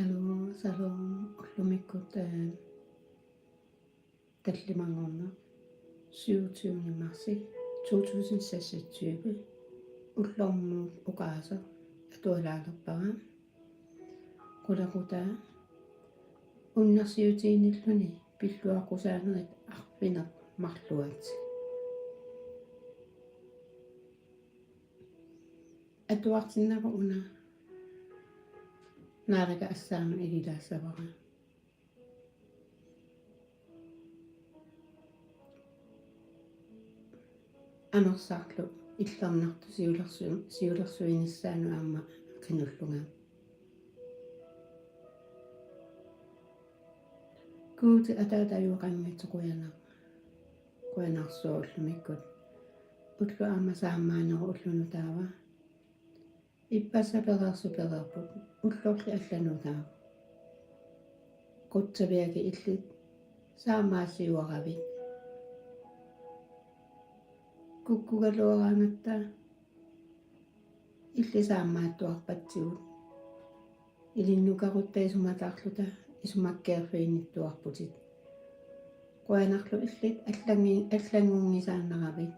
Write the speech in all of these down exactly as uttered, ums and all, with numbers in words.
Aluu, saluu, ullumikkut, eh, tallimanngorneq syvogtyvende marts to tusind seksogtyve, ullormuut oqaaseq atualaalerpara. Qulequtaa: Unnersiutiinnilluni pilluaqqusaanerit arfineq-marluat. Atuartinnagaq una Naalakkap assaanut ililaassavara. Anersaarlu illernartoq siulersu-, siulersuinissaanut aamma qinullunga. Guuti Ataata, ajuaqanngitsoq, qujanaq. Qujanarsuaq ullumikkut. Ulloq aamma saammaanerup ulloq nutaava. Ippassaq pereersoq pereerpoq, ullorli allanut nutaaq. Qutsaviakkut illit saammaasiuaravit. Kukkugaluaraangatta illit saammaattuarpatsigut. Ilinnut karutta isumataarluta isumakkeerfiginnittuarputit. Qujanarlu illit allangi-, allanngunngisaannaravit,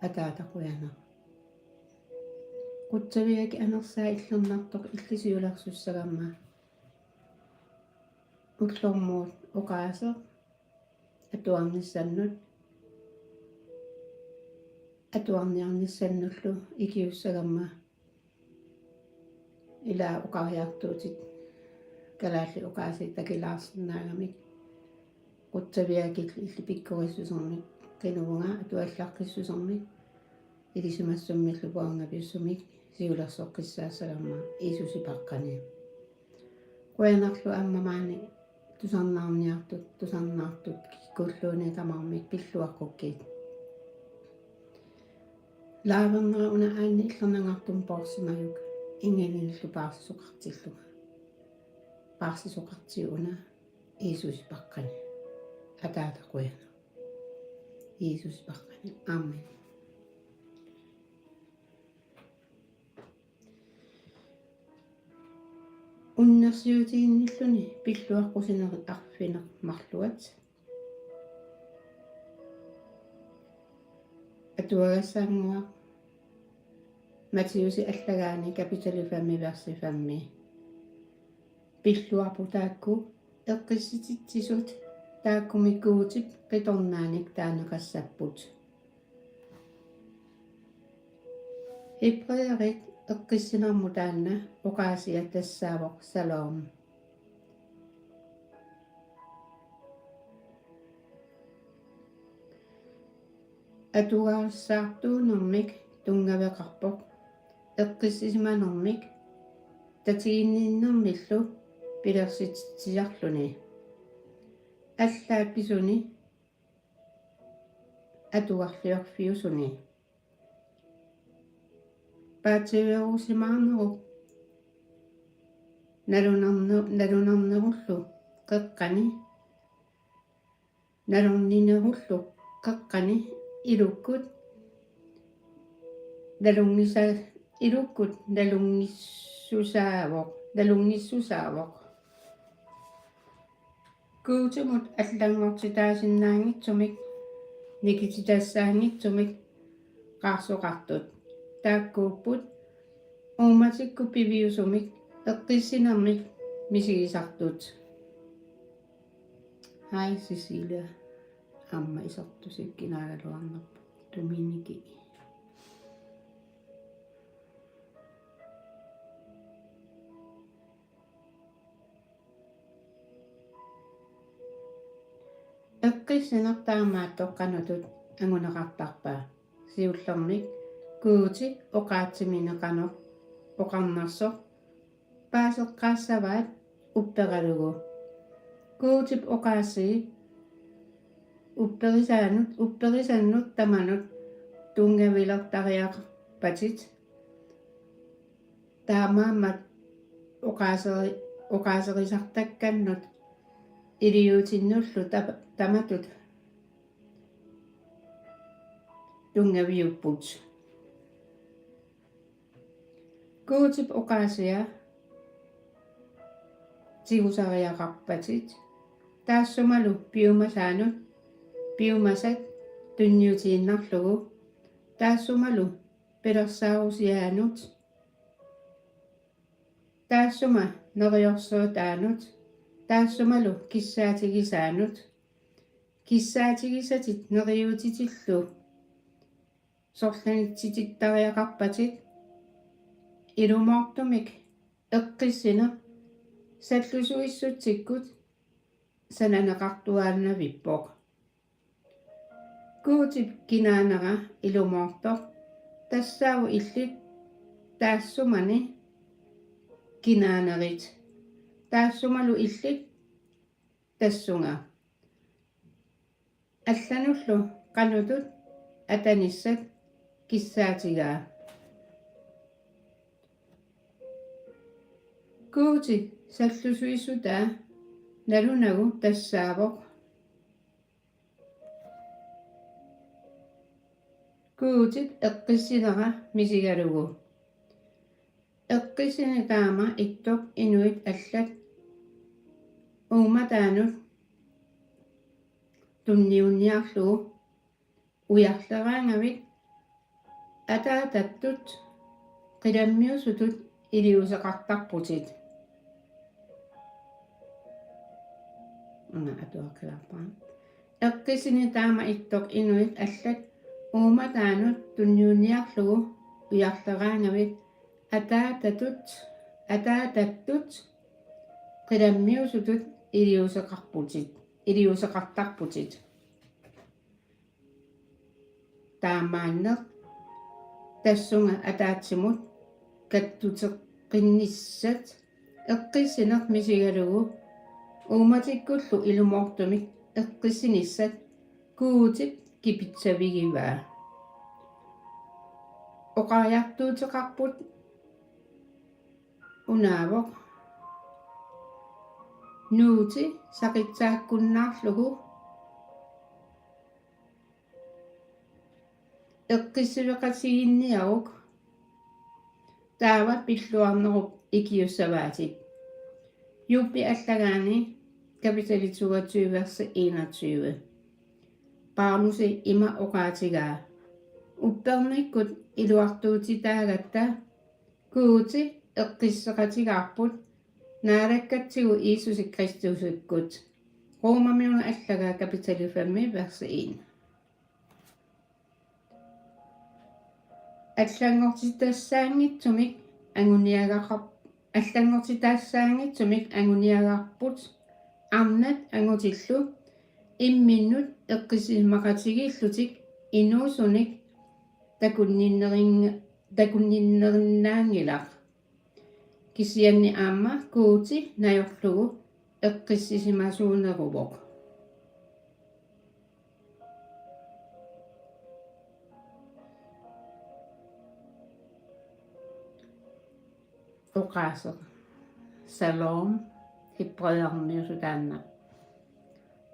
Ataata, qujanaq. Qutsaviakkut anersaat illernartoq illit siulersussagamma. Ullormuut oqaaseq atuarnissannut, atuarniarnissannullu ikiussagamma. Ila oqariartuutit kalaallit oqaasii takilaarsinnaagamik. Qutsaviakkut illit pikkorissusermik qinuvunga, atuallaqqissusermik ilisimassummillu puanngaviussumik siulersoqqissaassagamma Jiisusi paqqani. Qujanarlu aamma maani tusarnaarniartut, tusarnaartut kikkulluunniit tamarmik pilluaqqukkit. Laavernera una aanni illernangartumik poorsimajuk, ingilinillu paarsisoqartillunga. Paarsisoqartigu una Jiisusi paqqani. Ataata, qujanaq. Jiisusi paqqani. Amen. Unnersiutiinnilluni pilluaqqusinerit arfineq-marluat. Atuagassannguaq Matthæusi allagaani kapitali femmi versi femmi. Pilluarput taakku eqqissititsisut, taakkumik Guutip qitornaanik taaneqassapput. Hebræerit eqqissinermut taanna oqaasia tassaavoq shalom. Atugassaartuunermik tunngaveqarpoq eqqissisimanermik tatiginninnermillu pilersitsisarluni. Allaat pisuni atugarliorfiusuni. Paatsiveerusimaarnerup nalunarne-, nalunarnerullu qeqqani, nalunarnerullu qeqqani ilukkut nalunngisa-, ilukkut nalunngissusaavoq, nalunngissusaavoq. Guutimut allanngortitaasinnaanngitsumik, nikititassaanngitsumik qaarsoqartut. Taakkuupput uummatikkut piviusumik eqqissinermik misigisartut. Hej Cecilia, aamma isertusi kinaagaluarnerpoq, Dominiki. Eqqissineq taamaattoq qanoq anguneqartarpa? Siullermik Guuti oqaatsimini qanoq oqarnersoq paaseqqaassavaat upperalugu. Guutip oqaasii upperisaanut, upperisannut tamanut tunngavilertariaqarpatit. Taamaammat oqaaseri-, oqaaserisartakkannut iliuutsinnullu tap-, tamatut tunngaviupput. Guutip oqaasia tigusariaqarpatit, taassumalu piumasaanut piumasat tunniutiinnarlugu, taassumalu pilersaarusiaanut, taassuma neriorsuutaanut, taassumalu kissaatigisaanut, kissaatigisatit neriuutitillu sorlanitsitittariaqarpatit, ilumoortumik eqqissineq sallusuissutsikkut sananeqartuaannavippoq. Guutip kinaanera ilumoortoq tassaavoq illit taassumani kinaanerit, taassumalu illit tassunga. Allanullu qanoq ittut atanissat kissaatigaa. Guuti sallusuissutaa nalunagu tassaavoq Guutip eqqissinera misigalugu. Eqqissineq taama ittoq inuit allat uummataanut tunniunniarlugu ujarleraangavit ataatattut qilammiusutut iliuuseqartarputit. Una atuaqqilaarpara. Eqqissineq taama ittoq inuit allat uummataanut tunniunniarlugu ujarleraangavit ataatattut, ataatattut qilammiusutut iliuuseqarputit, iliuuseqartarputit. Taamaanneq tassunga ataatsimut kattuteqqinnissat eqqissineq misigalugu uummatikkullu ilumoortumik eqqissinissat Guutip kipitsavigivaa. Oqariartuuteqarput unaavoq: Nuuti saqitsaakkunnaarlugu eqqissiveqatigiinniaruk, taava pilluarnerup ikiussavaatit. Jobbi allagaani kapitali toogtyve versi enogtyve. Paulusi ima oqaatigaa: Uppernikkut iluartuutitaagatta Guuti eqqisseqatigaarput Naalakkatsigu Jiisusi Kristusikkut. Romamiunut allagaa kapitali fem versi en. Allanngortitassaanngitsumik anguniagaqar-, allanngortitassaanngitsumik anguniagarput arnat angutillu imminnut eqqissisimaqatigiillutik inuusunik takunninnerinn-, takunninnerinaanngilaq. Kisianni aamma Guuti najorlugu eqqissisimasuuneruvoq. Oqaaseq shalom, hebræermiusoq taanna.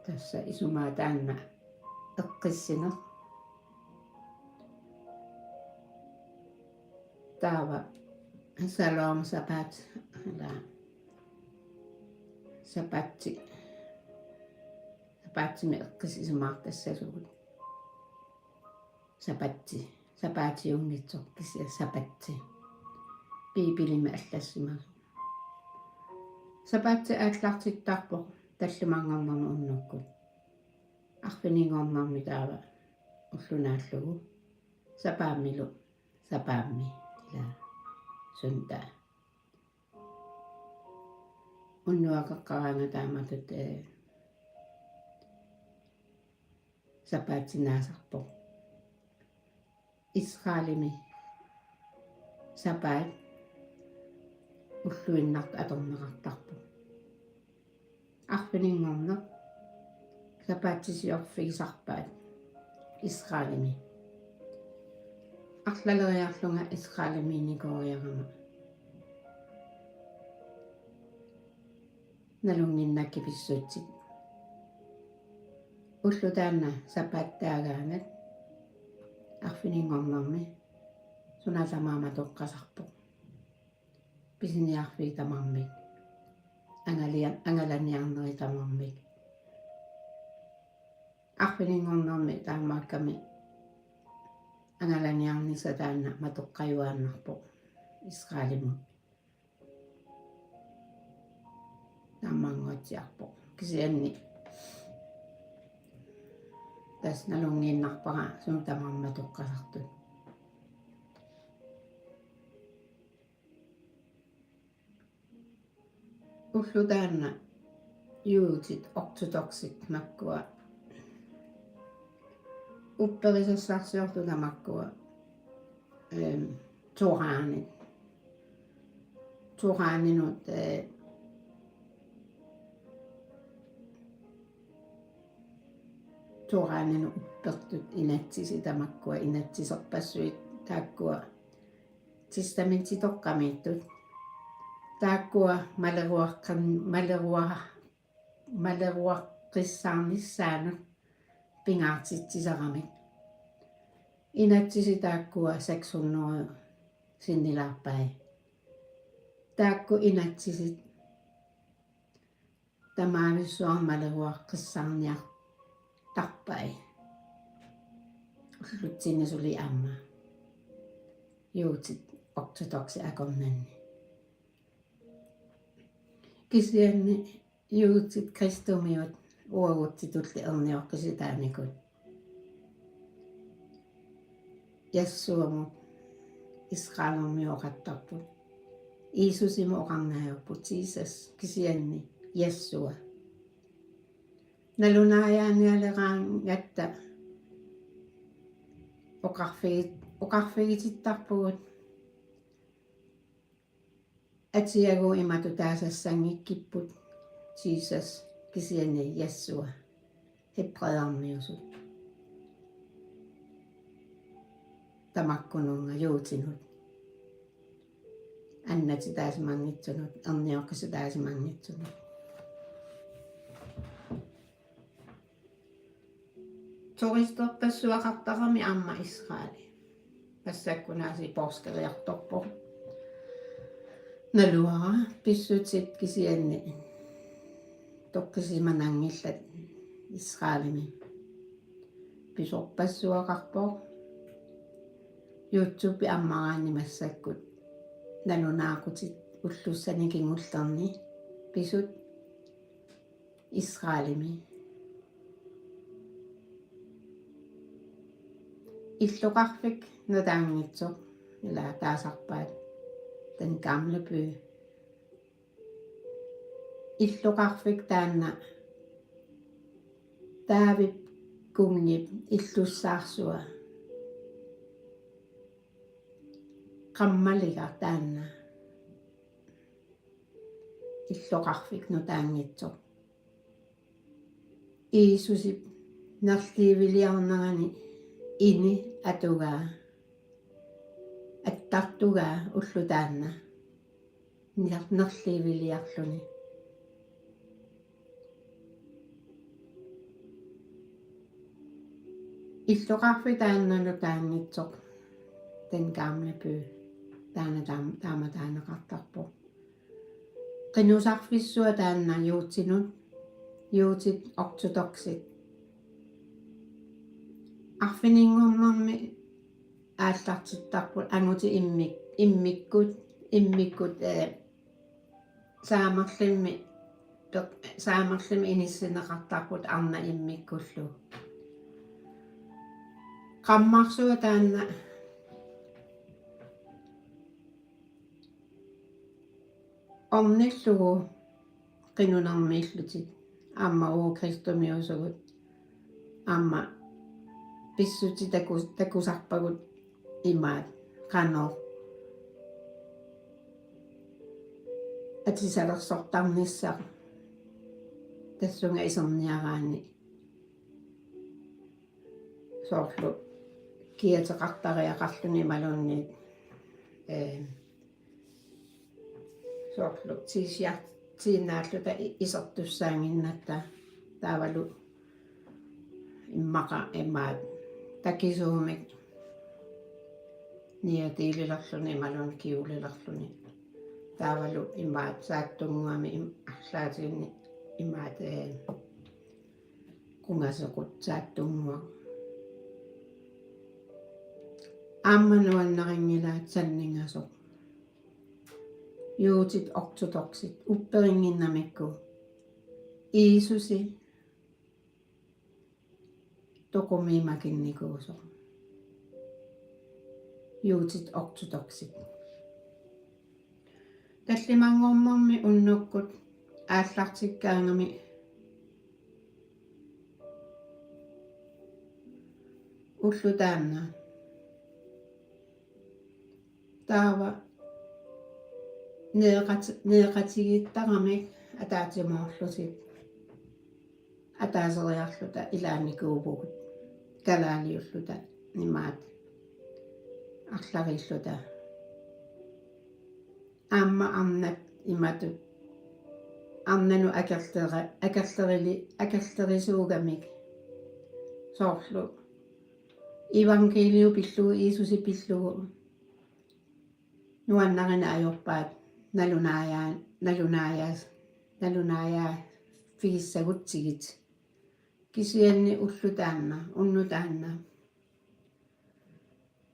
Tassa isumaa taanna eqqissineq. Taava shalom sabbat, ila sabbati. Sabbatimi eqqissisimaartassasugut. Sabbati. Sabbatiunngitsoq kisianni sabbati. Biibilimi allassimasoq. Sabbati aallartittarpoq tallimanngornermi unnukkut. Arfininngornermi taava ulloq naallugu. Sabbaamilu. Sabbaami. Ila søndag. Unnuaqeqqaraangat taamatut, eh, sabbati naasarpoq. Israelimi sabbat ulluinnartoq atorneqartarpoq. Arfininngorneq sabbatisiorfigisarpaat Israelimi. Arlaleriarlunga Israelimiinnikooriarama nalunnginnakkit pissutsit. Ulloq taanna sabbattaagaangat arfininngornermi suna tamaat matoqqasarpoq. Pisiniarfiit tamarmik. angalia-, angalaniarneri tamarmik. Arfininngornermi taamaakkami angalaniarnissaq taanna matoqqajuaannarpoq Israelimut. Taamaannguatsiarpoq. Kisianni tassa nalunngiinnarpara suut tamarmik matoqqasartut. Ulloq taanna juutit ortodoksit makkua upperisassarsiortut tamakkua, ehm, Toraanit. Toraaninut, eh, Toraaninut uppertut inatsisit tamakkua inatsiserpassuit taakkua testamentitoqqamiittut. Taakkua maleruaqqin-, malerua-, maleruaqqissaarnissaannut pingaartitsisaramik. Inatsisit taakkua seks hundrede sinnilaarpai. Taakku inatsisit tamavissuaq maleruaqqissaarniartarpai. Ullutsinni suli aamma juutit ortodoksit akornanni. Kisianni juutit kristumiut uagutsitulli ernioqqisitaanikut Yahshuamut Israelermioqattaarput. Jiisusimut oqarneq ajorput Jesus, kisianni Yahshua. Nalunaajaanialeraangatta oqarfigit-, oqarfigitittarpugut. Atiagu imatut taasassanngikkippoq, Jesus kisianni Yahshua, hebræermiusut. Tamakkununnga juutinut. Annatitaasimanngitsunut, ernioqqisitaasimanngitsunut. Turisterpassuaqartarami aamma Israeli. Massakkut aasiit poorskeriartorpoq. Naluara pissutsit kisianni toqqissisimananngillat Israelimi. Pisorpassuaqarpoq. YouTube ammaraanni massakkut nalunaaqutit ullussani kingullerni pisut Israelimi. Illoqarfik nutaanngitsoq, ila taasarpaat, Den Gamle By. Illoqarfik taanna Daavip kunngip illussaarsua. Qammaliga taanna illoqarfik nutaanngitsoq. Jiisusip nerliiviliarnerani ini atugaa, attartugaa ulloq taanna ner-, nerliiviliarluni. Illoqarfik taanna nutaanngitsoq, Den Gamle By, taanna taam-, taama taaneqartarpoq. Qinusarfissuaq taanna juutinut, juutit ortodoksit. Arfininngornermi aallartittarput angutit immik-, immikkut, immikkut, eh, Saamerlimmi, pe-, Saamerlimmi inissinneqartarput arnat immikkullu. Qammarsuaq taanna ornillugu qinunermiillutik aamma uagut kristumiuusugut aamma pissutsit taku-, takusarpagut imaat qanoq atisalersortarnissaq tassunga iserniaraanni. Soorlu kiateqartariaqarluni imaluunniit, eh, soorlu t-shirt-iinnaalluta i-, isertussaannginnatta taavalu immaqa imaat takisuumik niatiililerluni imaluunniit kjolelerluni. Taavalu imaat saattunnguamik im-, arlaatigut imaat, ee, qungasequt saattunnguaq. Aamma nuannarinngilaa sanningasoq. Juutit ortodoksit upperinnginnamikku Jiisusi toqumiimakinnikuusoq. Juutit ortodoksit. Tallimanngornermi unnukkut aallartikkaangami ulloq taanna. Taava neeqat-, neeqatigiittaramik ataatsimoorlutik ataaseriarluta ilaannikuuvugut kalaaliulluta imaat arlariilluta. Aamma arnat imatut arnanut akerlera-, akerlerili-, akerlerisuugamik soorlu iivangkiiliu pillugu, Jiisusi pillugu nuannarineq ajorpaat nalunaajaa-, nalunaajaa-, nalunaajaaffigissagutsigit. Kisianni ulloq taanna, unnuq taanna.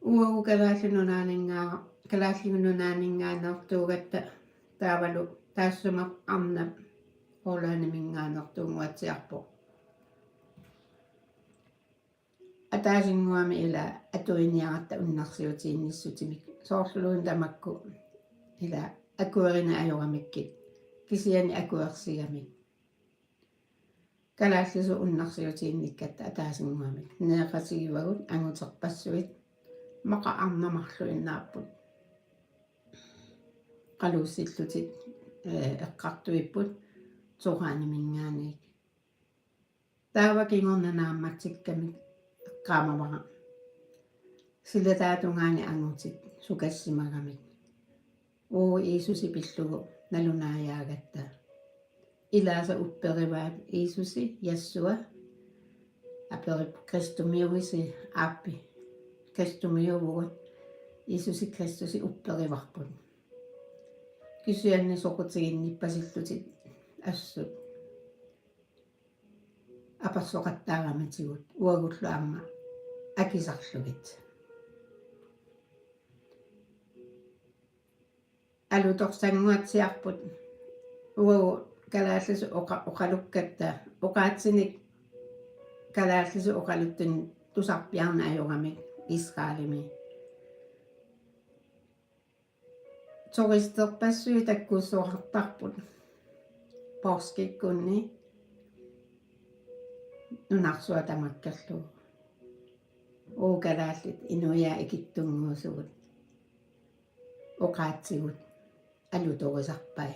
Uagut Kalaallit Nunaanninngaa-, Kalaallit Nunaanninngaanneertuugatta taavalu taassuma arnap Hollandiminngaanneertuunnguatsiarpoq. Ataasinnguamik ila atuiniaratta unnersiutiinnissutimik. Soorluluunniit tamakku ila akuerineq ajoramikkit. Kisianni akuersigamik. Kalaallisut unnersiutiinnikkatta ataasinnguamik. Neeqatigivagut anguterpassuit. Maqa arnat marluinnaapput. Qaluussillutik, ee, eqqartuipput Turaniminngaanniit. Taava kingorna naammatsikkamik eqqaamavara. Silataatungaani angutit sukassimagamik. Uagut Jiisusi pillugu nalunaajaagatta. Ilaasa upperivaat Jiisusi, Yeshua, aperipput: Kristumiuvisi? Aappi: Kristumiuvugut, Jiisusi Kristusi upperivarput. Kisianni soqutiginnippasillutik assut apersoqattaaramatigut uagullu aamma akisarlugit. Alutorsannguatsiarput uagut kalaallisut oqa-, oqalukkatta, oqaatsinik kalaallisut oqaluttunik tusarpiarneq ajoramik Israelimi. Turisterpassuit takkussuartarput poorskikkunni nunarsuaq tamakkerlugu. Uagut kalaallit inuiaat ikittunnguusugut, oqaatsigut alutorisarpai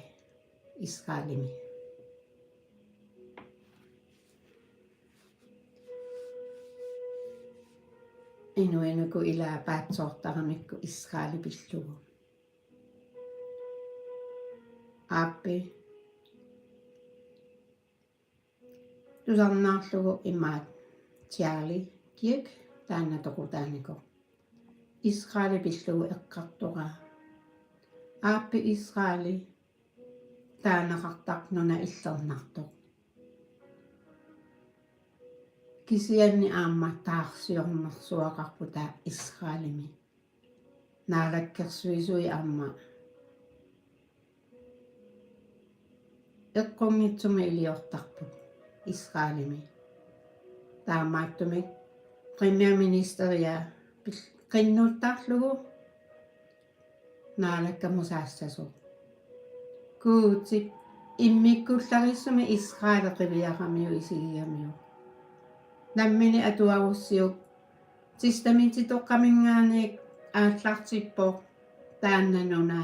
Israelimi. Inuit uku ila paatsoortaramikku Israeli pillugu. Aappi tusarnaarlugu imaat Charlie Kirk taanna toqutaanikoq. Israeli pillugu eqqartoraa. Aappi Israeli taaneqartarpoq nuna illernartoq. Kisianni aamma taarsiornersuaqarputa Israelimi. Naalakkersuisui aamma eqqunngitsumik iliortarput Israelimi. Taamaattumik premierministeria pil-, qinnuttarlugu Naalakkamut saassasoq. Guutip immikkullarissumik Israel qiviaramiuk isigigamiuk. Nammineq atuarussiuk Testamentitoqqaminngaanniit aallartippoq taanna nuna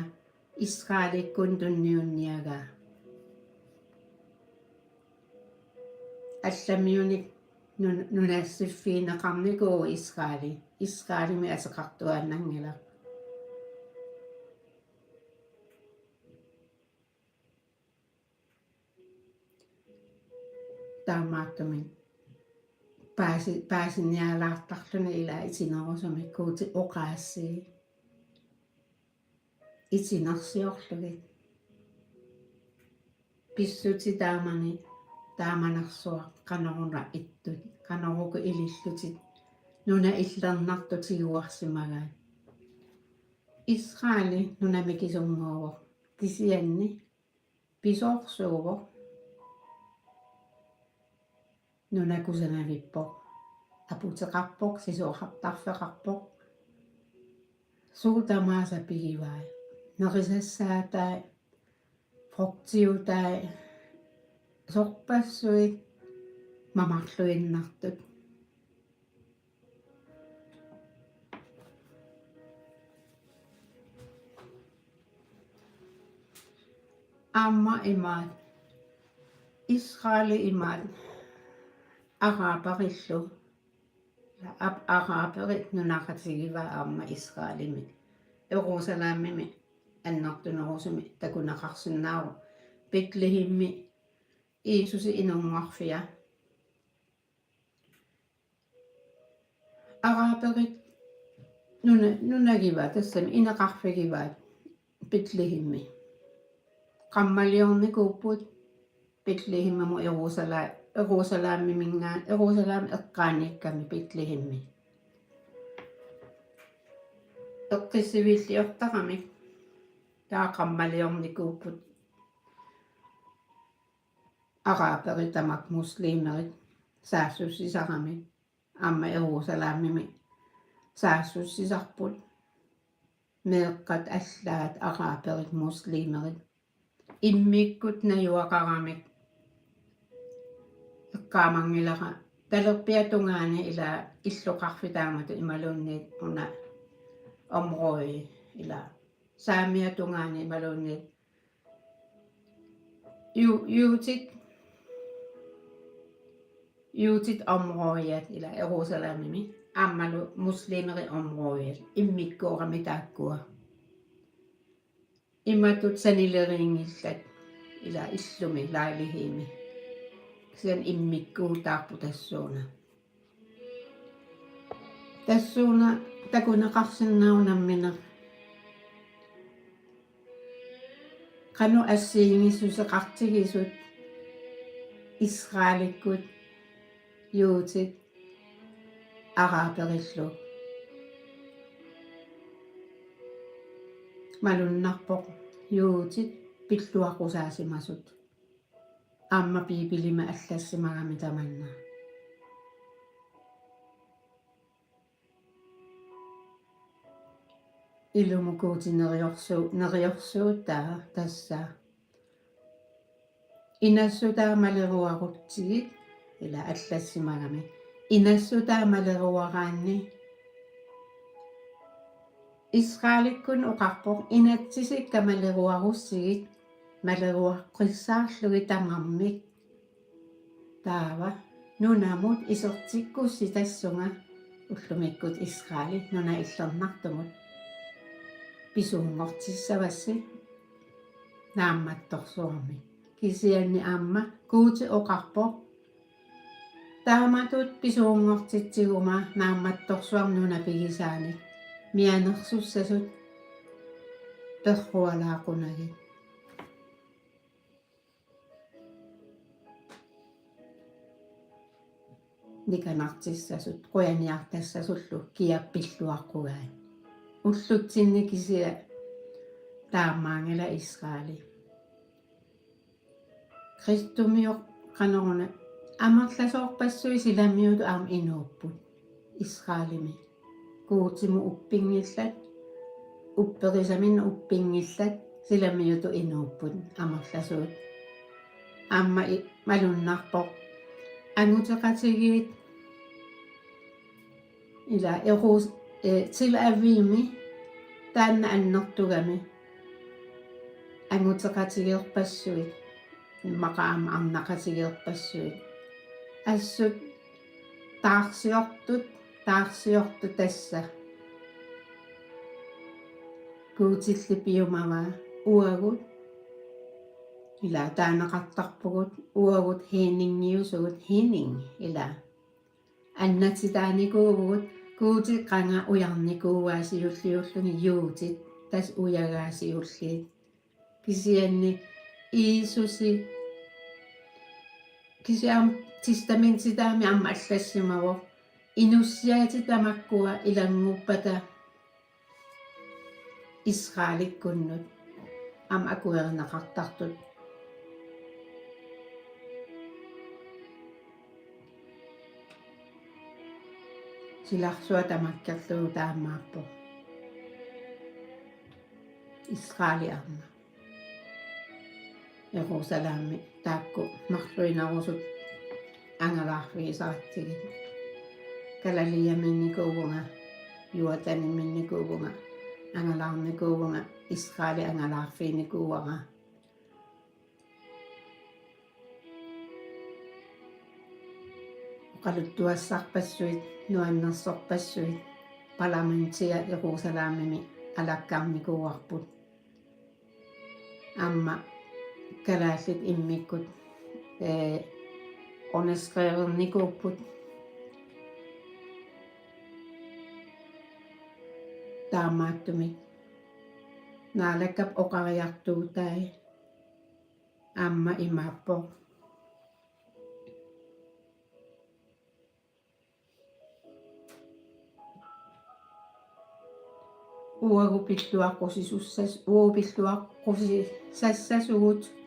Israelikkut tunniunniagaa. Allamiunik nun-, nunassiffigineqarnikuuvoq Israeli, Israelimi ateqartuaannanngilaq. Taamaattumik paasi-, paasinialaartarluni ila itinerusumik Guutip oqaasii. Itinersiorlugit. Pissutsit taamani taamanersuaq qanoruna ittut, qanoruna ilillutik nunap illernartut tiguarsimagaat. Israeli nuna mikisunnguuvoq, kisianni pisoorsuuvoq. Nuna kusanavippoq, aputeqarpoq, sisorartarfeqarpoq. Suut tamaasa pigivai: nerisassaatai, frugtiutai, sorpassuit, mamarluinnartut. Aamma imaat, Israeli imaat araberillu. Ab-, araberit nunaqatigivaat aamma Israelimi. Jerusalemimi annertunerusumik takuneqarsinnaavoq, Betlehemimi Jiisusi inunngorfia. Araberit nuna-, nunagivaat, tassami ineqarfigivaat Betlehemimi. Qammaliornikuupput Betlehemimut Jerusala-, Jerusalemiminngaa-, Jerusalem eqqaaniikkami Betlehemimi. Eqqissiviilliortaramik taava qammaliornikuupput araberit tamakku muslimerit saassussisaramik. Aamma Jerusalemimi saassussisarput. Meeqqat allaat araberit muslimerit immikkut najugaqaramik. Eqqaamanngilara talerpiata tungaani ila illoqarfik taamatut imaluunniit una område ila saamiata tungaani imaluunniit ju-, juutit, juutit områdiat ila Jerusalemimi aammalu muslimerit områdiat immikkoorami taakkua. Imatut sanileriinngillat ila illumi lejlighedimi. Kisianni immikkuutaarput tassuuna. Tassuuna takuneqarsinnaavoq nammineq qanoq assigiinngissuseqartigisut Israelikkut juutit araberillu. Malunnarpoq juutit pilluaqqusaasimasut. Aamma Biibilimi allassimagami tamanna. Ilumut Guuti neriorsu-, neriorsuutaa tassa: Inassutaa maleruarussigit, ila allassimagami. Inassutaa maleruaraanni Israelikkunni oqarpoq: Inatsisikka maleruarussigit, maleruaqqissaarlugit tamarmik. Taava nunamut isertikkussi tassunga ullumikkut Israeli nunap illernartumut pisuunngortissavassi naammattorsuarmik. Kisianni aamma Guuti oqarpoq: Taamatut pisuunngortitsiguma naammattorsuarmik nuna pigisaanik mianersussasut perrualaaqunagit. Nikanartissasut qujaniartassasullu kia pilluaqqugai. Ullutsinni kisiat taamaanngilaq Israeli. Kristumiut qanoruna amerlasoorpassuit silamiutut aamma inuupput Israelimi. Guutimut uppinngillat, upperisaminnut uppinngillat silamiutut inuupput amerlasuut. Aamma i-, malunnarpoq anguteqatigiit ila Jerus-, eh, Tel Avivimi taanna annertugami anguteqatigeerpassuit, immaqa aamma arnaqatigeerpassuit. Assut taarsiortut, taarsiortut tassa Guutilli piumavaa: Uagut, ila taaneqartarpugut, uagut Henningiusugut, Henning, ila annatitaanikuuvugut, Guuti qanga ujarnikuuaa siulliulluni juutit, tassa ujagaat siulliit. Kisianni Jiisusi Kisianni testamentitaami aamma allassimavoq, inussiaatit tamakkua ilannguppata Israelikkunnut aamma akuerineqartartut. Silarsuaq tamakkerlugu taamaappoq. Israeli aamma. Jerusalemi taakku marluinerusut angalaarfigisaratsigit. Galilæamiinnikuuvunga, Jordanimiinnikuuvunga, angalaarnikuuvunga, Israeli angalaarfiginikuuara. Oqaluttuassarpassuit, nuannersorpassuit, parlamentia Jerusalemimi alakkarnikuuarput. Aamma kalaallit immikkut, ee, underskrivinikuupput. Taamaattumik Naalakkap oqariartuutai aamma imaappoq: Uagut pilluaqqusisussas-, uagut pilluaqqusisassasugut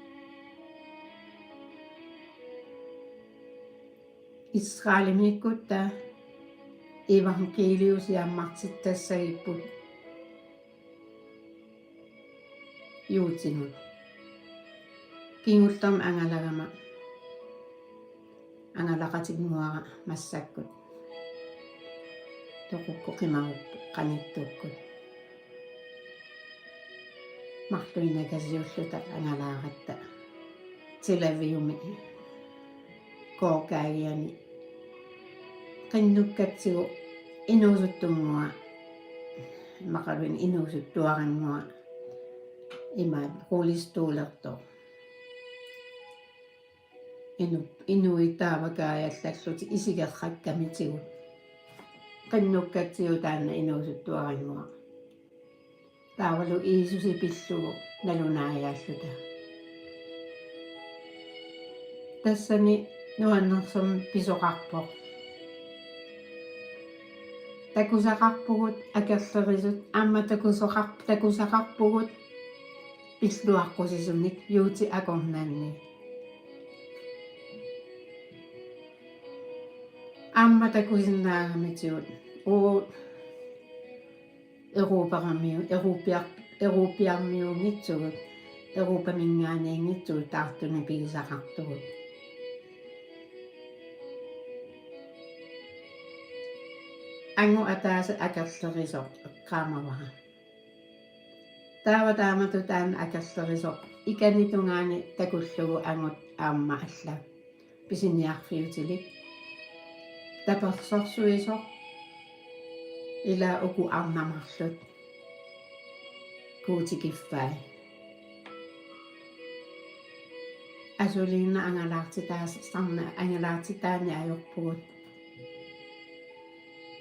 Israelimiikkutta evangeliu siammartittassagipput juutinut. Kingullermik angalagama angalaqatinnguara massakkut. Toqukkut qimarupput qanittukkut. Marluinnakasiulluta angalaaratta Tel Avivimi gågadiani qinnukkatsigu inuusuttunnguaq, imaluunniit inuusuttuaranngua, imaat rullestollertoq. Inu-, inuit taava kaajallallutik isigeqqakkamitigut. Qinnukkatsigu taanna inuusuttuaranngua. Taavalu Jiisusi pillugu nalunaajaalluta. Tassani nuannersorneq pisoqarpoq. Takusaqarpugut akerlerisut, aamma takusaqar-, takusaqarpugut pilluaqqusisunik juutit akornanni. Aamma takusinnaagamitigut uagut Europamiu-, Europiar-, Europiarmiunngitsugut, Europaminngaanniinngitsugut taartunik pigisaqartugut. Angut ataaseq akerlerisoq eqqaamavara. Taava taamatut taanna akerlerisoq ikani tungaani takullugu angut aamma alla pisiniarfiutilik, tapersersuisoq, ila uku arnat marluk Guuti kiffai. Asuliinnaq angalaartitaas-, sarna angalaartitaani ajorpugut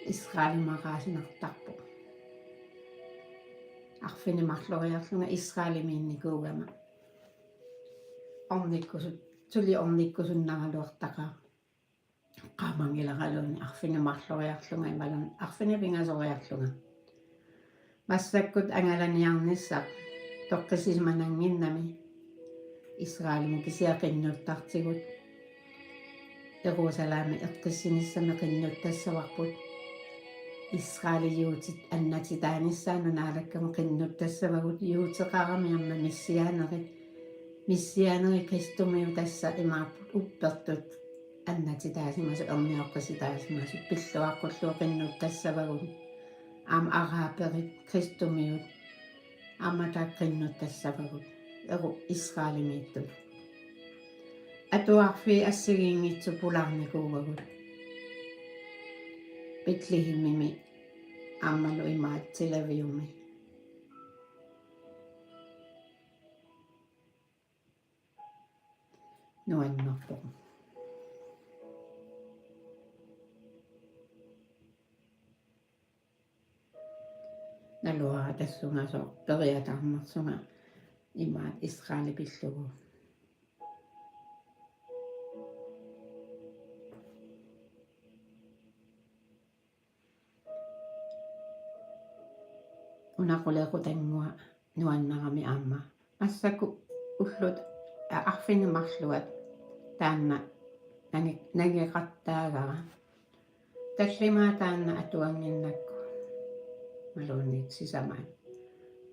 Israelimaqaasinartarpoq. Arfineq-marloriarlunga Israelimiinnikuugama ornikkusut-, suli ornikkusunnaraluartaqaaq. Qaamanngilaaraluunniit arfineq-marloriarlunga imaluunniit arfineq-pingasoriarlunga. Massakkut angalaniarnissaq toqqissisimanannginnami Israelimi kisiat qinnuttartigut. Jerusalemi eqqissinissami qinnuttassavarput. Israeli juutit annatitaanissaannut Naalakkamut qinnuttassavagut, juuteqarami aamma messianerit. Messianeri kristumiut tassa imaappoq uppertut annatitaasimasut, ernioqqisitaasimasut, pilluaqqullugu qinnuttassavagut. Aamma araberit kristumiut aamma taakku qinnuttassavagut, eru Israelimiittut. Atuarfiit assigiinngitsut pulaarnikuuagut Betlehemimi aammalu imaat Tel Avivimi. Nuannerpoq. Naluara tassunga sooq periataarnersunga imaat Israeli pillugu. Una qulequtannguaq nuannarami aamma. Massakkut ullut, a, arfineq-marluat taanna nange-, nangeqattaagara. Tallimaat taanna atuannginnakku. Imaluunniit sisamaat.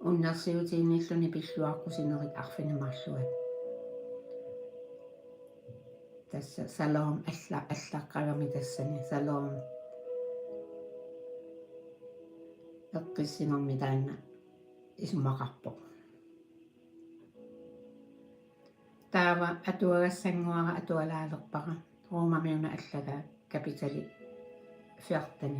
Unnersiutiinnilluni pilluaqqusinerit arfineq-marluat. Tassa Shalom alla-, allaqqagami tassani. Shalom. Eqqissinermi taanna isumaqarpoq. Taava atuagassannguara atualaalerpara. Romamiuna allagaa kapitali fjorten.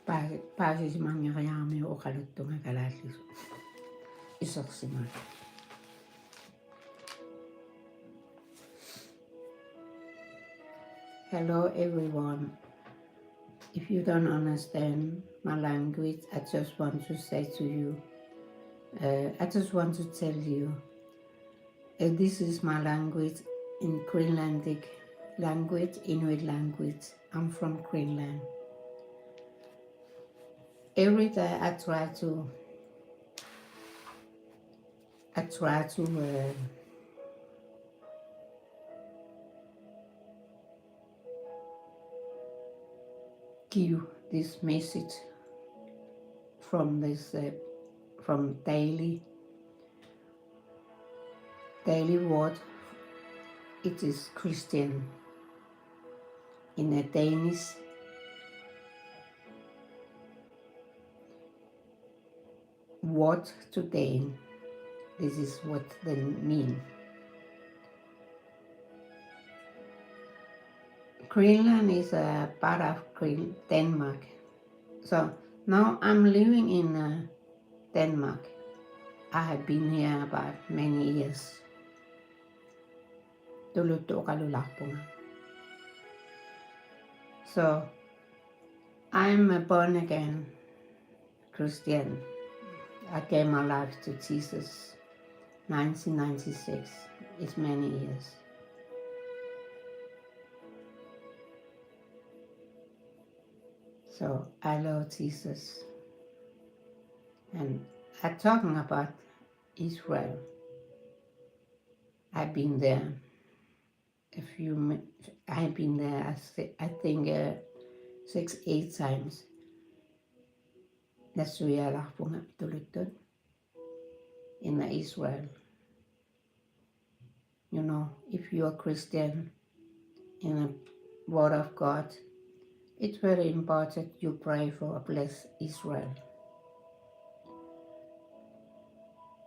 Paa-, paasisimanngeriaramiuk oqaluttunga kalaallisut. Isersimagakku. Hello, everyone. If you don't understand my language, I just want to say to you, uh, I just want to tell you, uh, this is my language in Greenlandic language, Inuit language. I'm from Greenland. Every day I try to, I try to, uh, give this message from this, uh, from daily, daily word. It is Christian in a Danish word today. This is what they mean. Greenland is a part of Green-, Denmark. So now I'm living in, uh, Denmark. I have been here about many years. Tuluttut oqalulaarpunga. So I'm a born again Christian. I gave my life to Jesus nineteen ninety-six. It's many years. So I love Jesus. And I'm talking about Israel. I've been there a few mi-, I've been there, I thi-, I think, uh, six, eight times. Nassuialaarpunga tuluttut in Israel. You know, if you are Christian, in the Word of God, it's very important you pray for a blessed Israel.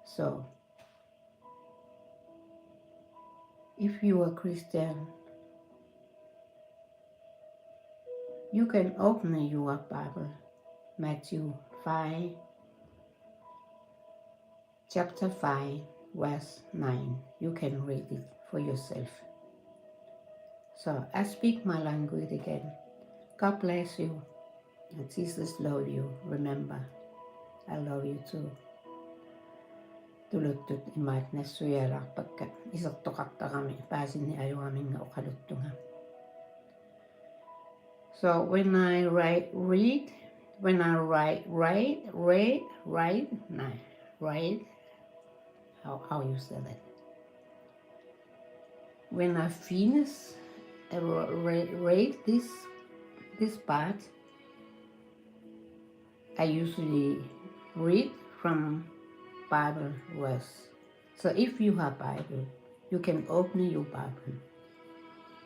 So, if you are Christian, you can open your Bible, Matthew five, chapter five, verse nine. You can read it for yourself. So I speak my language again. God bless you. And Jesus love you. Remember, I love you too. Tuluttut imaattoq nassuialaarpakka isertoqartarami paasinneq ajoraminnga oqaluttunga. So when I write, read, when I write, write, read, write, no, write, how, how you say that? When I finish, I re-, re-, read this, this part, I usually read from Bible verse. So if you have Bible, you can open your Bible.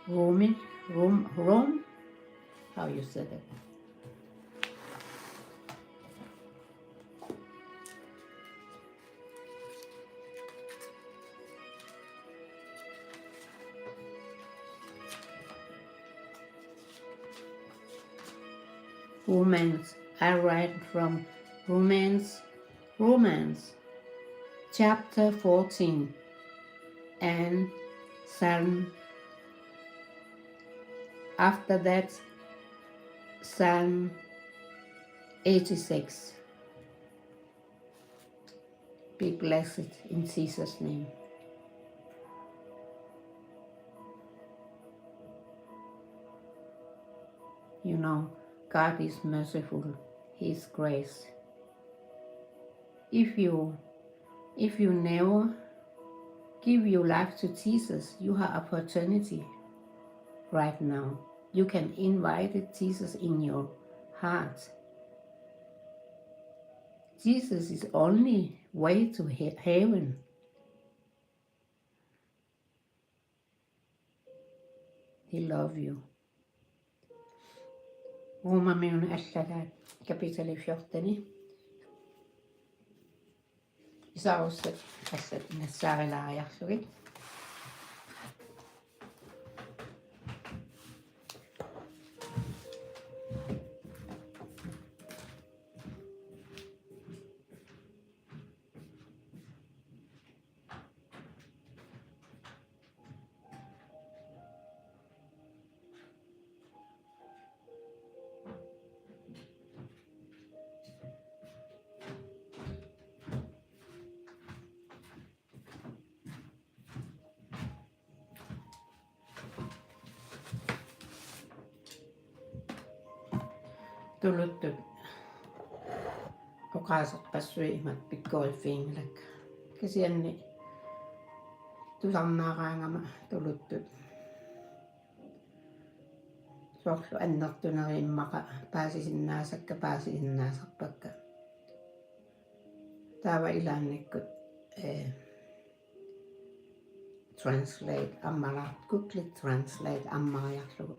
Rome, Rome, Rome, how you say that? Romans. I read from Romans, Romans chapter fourteen and Psalm, after that, Psalm eighty-six. Be blessed in Jesus' name. You know, God is merciful. His grace. If you, if you never give your life to Jesus, you have opportunity right now. You can invite Jesus in your heart. Jesus is only way to he-, heaven. He love you. Roomamiunut allagaat kapitali fjorten. Isarussat allat nassaarilaariarlugit. Tuluttut oqaaseqassuit imatut pikkoriffiginngilakka. Kisianni tusarnaaraangama tuluttut. Soorlu annertunerit immaqa paasisinnaasakka, paasisinnaasarpakka. Taava ilaannikkut, eh, translate ammalaart-, Google Translate ammariarlugu.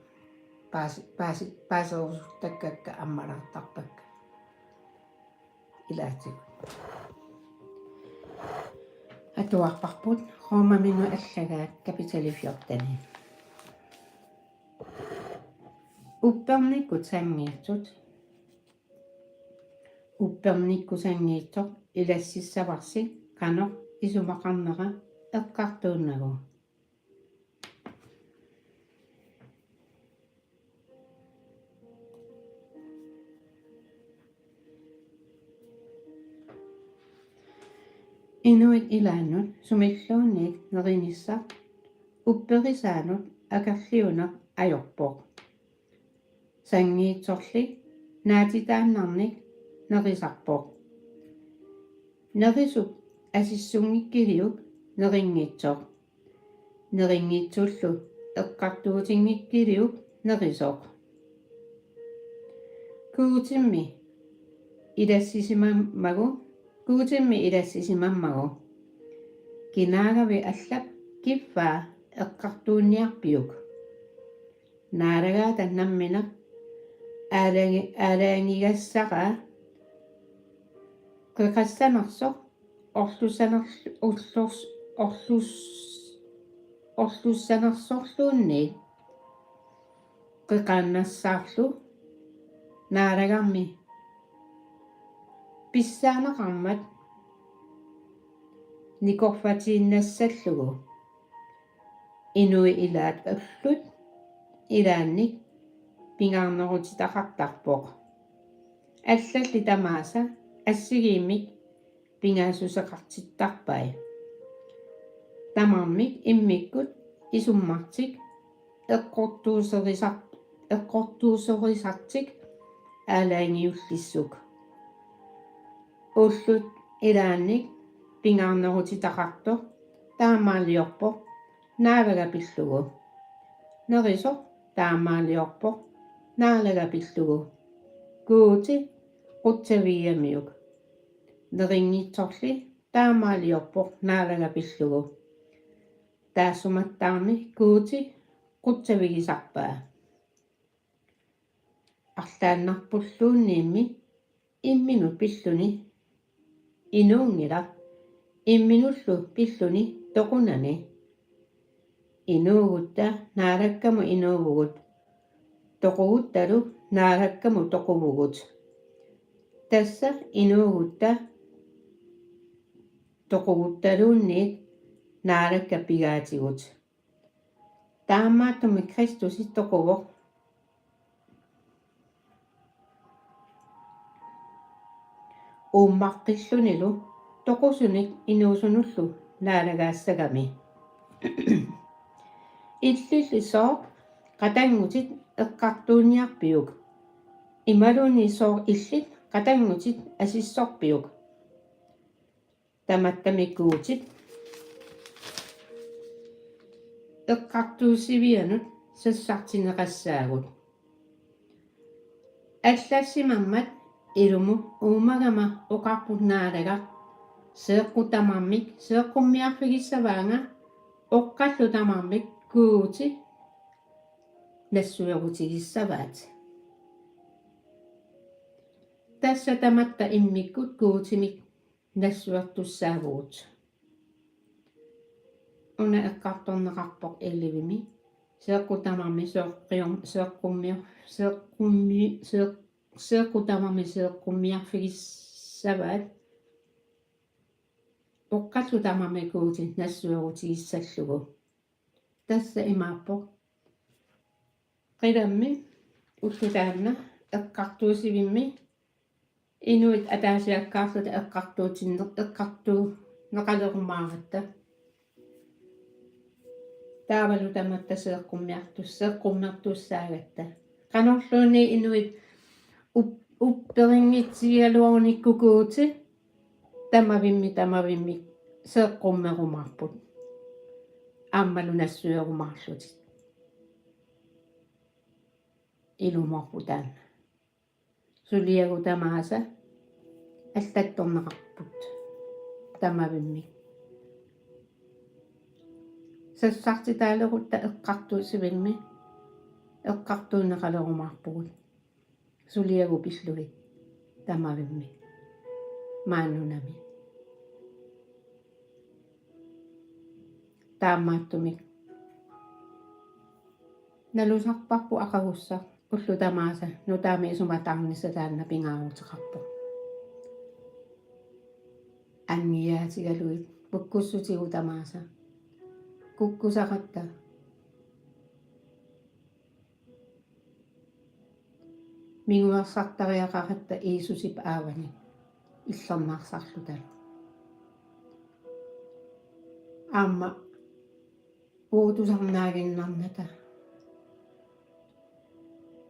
Paasi-, paasi-, paaserusuttakkakka ammalaartarpakka. Ilaatigut. Atuarparput Roomamiunut allagaat kapitali fjorten. Uppernikkut sanngiitsut. Uppernikkut sanngiitsoq ilassissavarsi qanoq isumaqarnera eqqartuunnagu. Inuit ilaannut sumilluunniit nerinissaq upperisaanut akerliuneq ajorpoq. Sanngiitsorli naatitaannarnik nerisarpoq. Nerisup asissunngikkiliuk nerinngitsoq. Nerinngitsullu eqqartuutinngikkiliuk nerisoq. Guutimmi ilassisimammagu, Guutimmi ilassisimammagu. Kinaagavit allap kiffaa eqqartuunniarpiuk? Naalagaata nammineq aalaangi-, aalaangigassaraa qeqassanersoq orlussanerl-, orlus-, orlus-, orlussanersorluunniit qeqaannassaarlu naalagarmi pissaaneqarmat nikorfatiinnassallugu. Inuit ilaat ullut ilaannik pingaarnerutitaqartarpoq. Allalli tamaasa assigiimmik pingaassuseqartittarpai. Tamarmik immikkut isummartik eqqortuuserisar-, eqqortuuserisartik aalajangiullissuk. Ullut ilaannik pingaarnerutitaqartoq taamaaliorpoq naalaga pillugu. Nerisoq taamaaliorpoq naalaga pillugu. Guuti qutsavigigamiuk. Nerinngitsorli taamaaliorpoq naalaga pillugu. Taassumattaarmi Guuti qutsavigisarpaa. Arlaannarpulluunniimmi imminut pilluni inuunngilaq, imminullu pilluni toqunani. Inuugutta naalakkamut inuuvugut, toquguttalu naalakkamut toquvugut. Tassa inuugutta toquguttaluunniit Naalakka pigaatigut. Taamaattumik Kristusi toquvoq. Uummaqqillunilu toqusunik inuusunullu naalagaassagami. Illilli sooq qatanngutit eqqartuunniarpiuk? Imaluunniit sooq illit qatanngutit asissorpiuk? Tamattami Guutip eqqartuussivianut sassartinneqassaagut. Allassimammat ilumut uumagama oqarput Naalagaq: Seeqqut tamarmik seeqqummiarfigissavaanga, oqqallu tamarmik Guuti nassuerutigissavaat. Tassa tamatta immikkut Guutimik nassuertussaavugut. Una eqqartorneqarpoq ellevemi: Seeqqut tamarmik seeqqium-, seeqqummi-, seeqqummi-, seeq-, seeqqut tamarmik seeqqummiarfigissavaat, oqqallu tamarmik Guuti nassuerutigissallugu. Tassa imaappoq: Qilammi ulloq taanna eqqartuussivimmi inuit ataasiakkaarluta eqqartuutinne-, eqqartuunneqalerumaaratta. Taavalu tamatta seeqqummiartus-, seeqqummertussaagatta. Qanorluunniit inuit up-, upperinngitsigigaluarunikku Guuti tamavimmi, tamavimmi seeqqummerumaarput. Aammalu nassuerumaarlutik. Ilumoorpoq taanna. Suliagut tamaasa allattorneqarput tamavimmi. Sassartitaalerutta eqqartuussivimmi eqqartuunneqalerumaarpugut. Suliagut pillugit tamavimmi maani nunami. Taamaattumik nalusarparput aqagussaq ulloq tamaasa nutaamik isumataarnissaq taanna pingaaruteqarpoq. Angiaatigalugit kukkussutigut tamaasa kukkusaqatta. Minguersartariaqaratta Jiisusip aavani illernaarsarlutalu. Aamma uuttusarnaaginnarnata.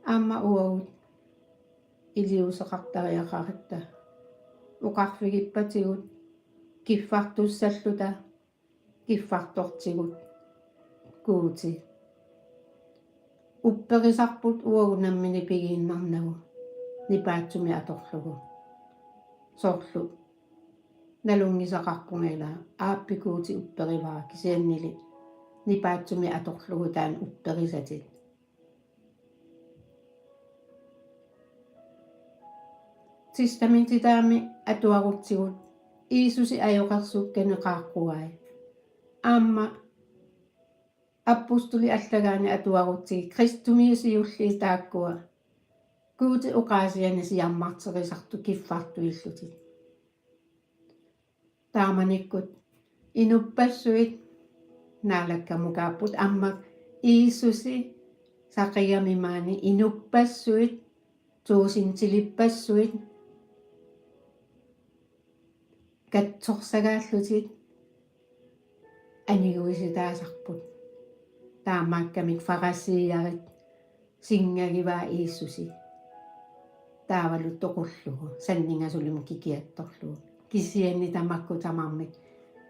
Aamma uagut iliuuseqartariaqaratta oqarfigippatigut kiffartussalluta kiffartortigut: Guuti, upperisarput uagut nammineq pigiinnarnagu nipaatsumik atorlugu. Soorlu nalunngisaqarpunga ila aappi Guuti upperivara, kisiannili nipaatsumik atorlugu taanna upperisatit. Testamentitaami atuarutsigu Jiisusi ajoqersukkani qaaqquai. Aamma apostolit allagaanni atuarutsigi Kristumiut siulliit taakkua Guutip oqaasiani siammarterisartut kiffartuillutik. Taamanikkut inuppassuit naalakkamukaapput, aamma Jiisusi saqigamik maani inuppassuit, tuusintilippassuit katsorsagaallutik aniguisitaasarput. Taamaakkamik farisiiarit singagivaa Jiisusi. Taavalu toqullugu, sanninga sulimmut kikiattorlugu. Kisianni tamakku tamarmik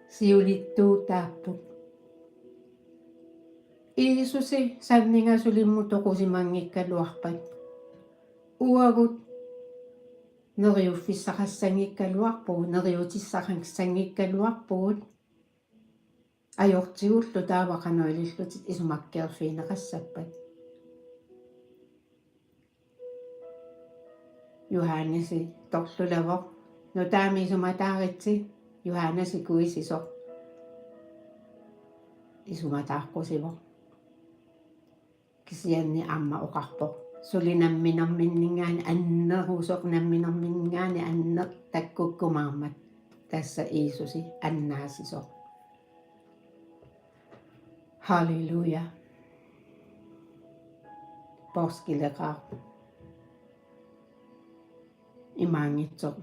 siulittuutaapput. Jiisusi sanninga sulimmut toqusimanngikkaluarpat, uagut neriuffissaqassanngikkaluarpugut, neriutissaqassanngikkaluarpugut. Ajortigullu taava qanoq ilillutit isumakkeerfigineqassappat? Johannesi torlulavoq: Nutaamik isumataaritsi. Johannesi kuisisoq isumataaqqusivoq. Kisianni aamma oqarpoq: Suli namminerminninngaanniit annerusoq, namminerminninngaanniit anneq takkukkumaarmat. tassa Jiisusi annaasisoq. Halleluja. Poorskileqaaq. Imaanngitsoq.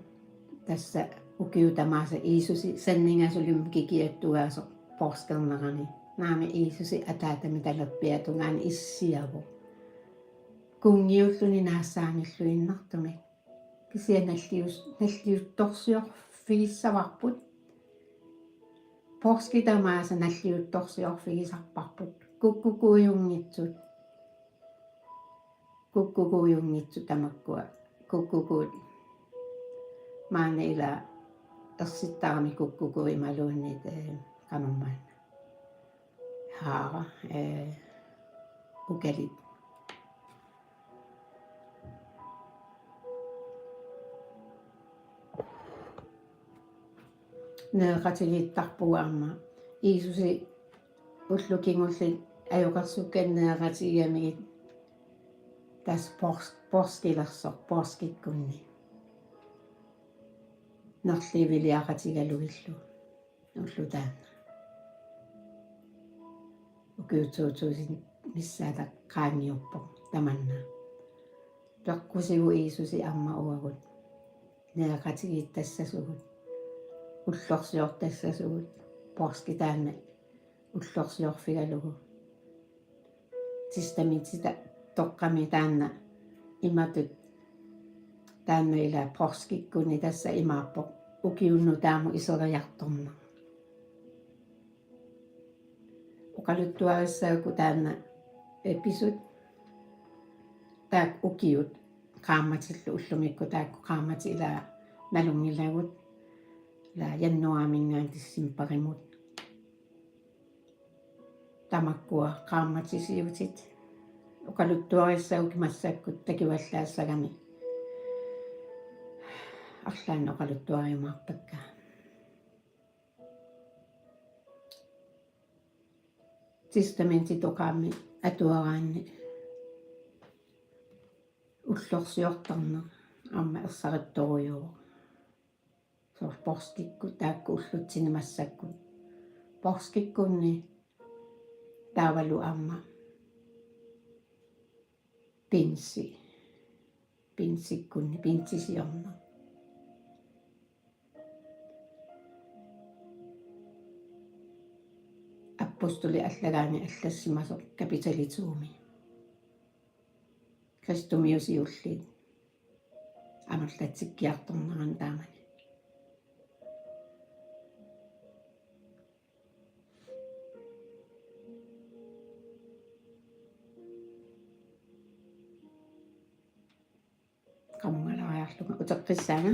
Tassa ukiut tamaasa Jiisusi sanningasulimmi kikiattugaasoq poorskernerani. Naamik Jiisusi Ataatami talerpiata tungaanut issiavoq. Kunngiulluni naassaanngilluinnartumik. Kisianni nallius-, nalliuttorsiorfigissavarput. Poorskit tamaasa nalliuttorsiorfigisarparput. Kukkukuujunngitsut. Kukkukuujunngitsut tamakkua. Kukkukuut. Maanna ila ersittarami kukkukuut imaluunniit, eh, qanormaanna. Haara, eh, ukalit. Nereqatigiittarpugut aamma. Jiisusi ullut kingulliit ajoqersukkanik nereqatigigamigit tassa poors-, poorskilersoq, poorskikkunni. Nerliiviliaqatigalugillu ulloq taanna. Ukiut to tusind missaata qaangiuppoq tamanna. Peqqusivoq Jiisusi aamma uagut. Nereqatigiittassasugut. Ullorsiortassasugut. Poorskit taanna ullorsiorfigalugu. Testamentitut toqqami taanna imatut, taanna ila poorskikkunni tassa imaappoq ukiup nutaamut iseriartorneq. Oqaluttuarissagukku taanna, eh, pisut taakku ukiut qaammatillu ullumikkut taakku qaammatit ila nalunngilagut. Ila januaariminngaanniit decembarimut. Tamakkua qaammatisiutit. Oqaluttuarissagukku massakkut takuallaassagami. Arlaannik oqaluttuariumaarpakka. Testamentitut oqarami atuaraanni ullorsiortarneq aamma ersarittorujuuvoq. Soorlu poorskikkut taakku ullutsinni massakkut. Poorskikkunni taavalu aamma pinsi. Pinsikkunni, pinsisiorneq. Apostolit Allagaanni allassimasoq kapitali to-mi. Kristumiut siulliit amerlatsikkiartorneranni taamani. Qamungalariarlunga uteqqissaanga.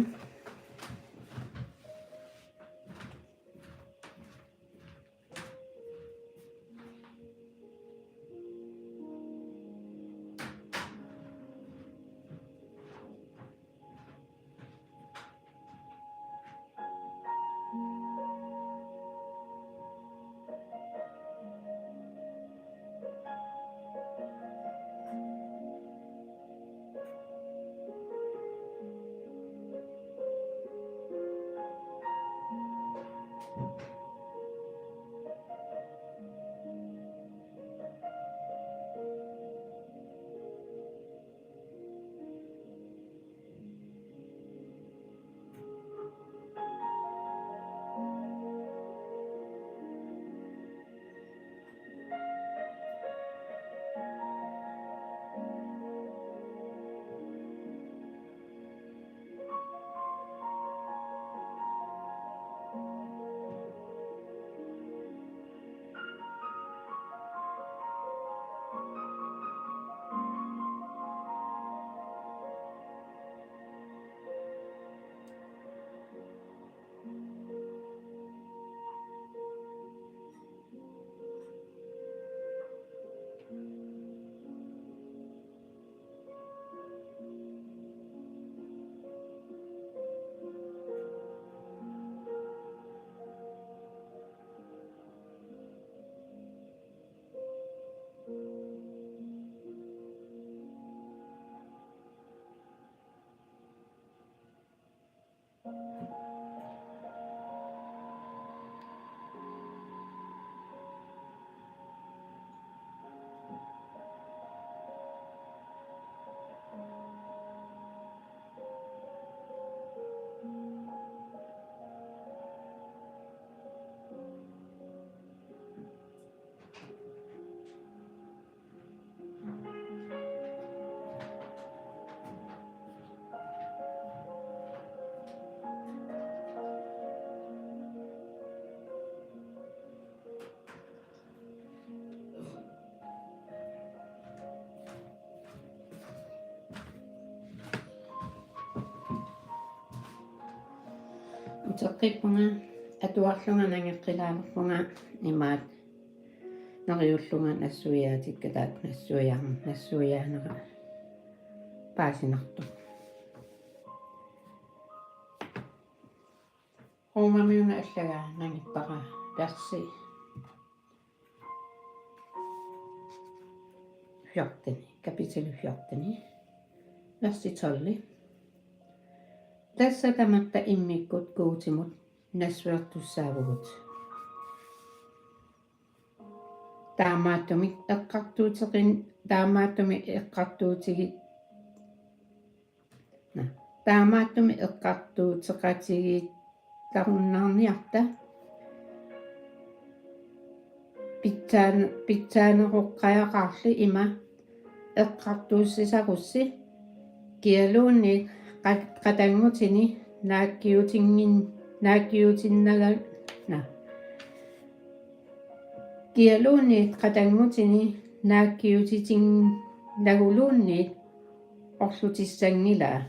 Seqqippunga atuarlunga nangeqqilaalerpunga imaat neriullunga nassuiaatikka taakku nassuiaarn-, nassuiaanera paasinartoq. Romamiuna allagaa nangippara versi fjorten, kapitel fjorten, versi tolv. Tassa tamatta immikkut Guutimut nassuertussaavugut. Taamaattumik eqqartuuteqin-, taamaattumik eqqartuutigi-, na, taamaattumik eqqartuuteqatigiittarunnaarniarta pitsaan-, pitsaaneroqqajaqaarli ima eqqartuussisarussi kialuunniit qa-, qatanngutini naakkiutinngin-, naakkiutinnaga-, na. Kialuunniit qatanngutini naakkiutitinnaguluunniit orlutissanngilaa.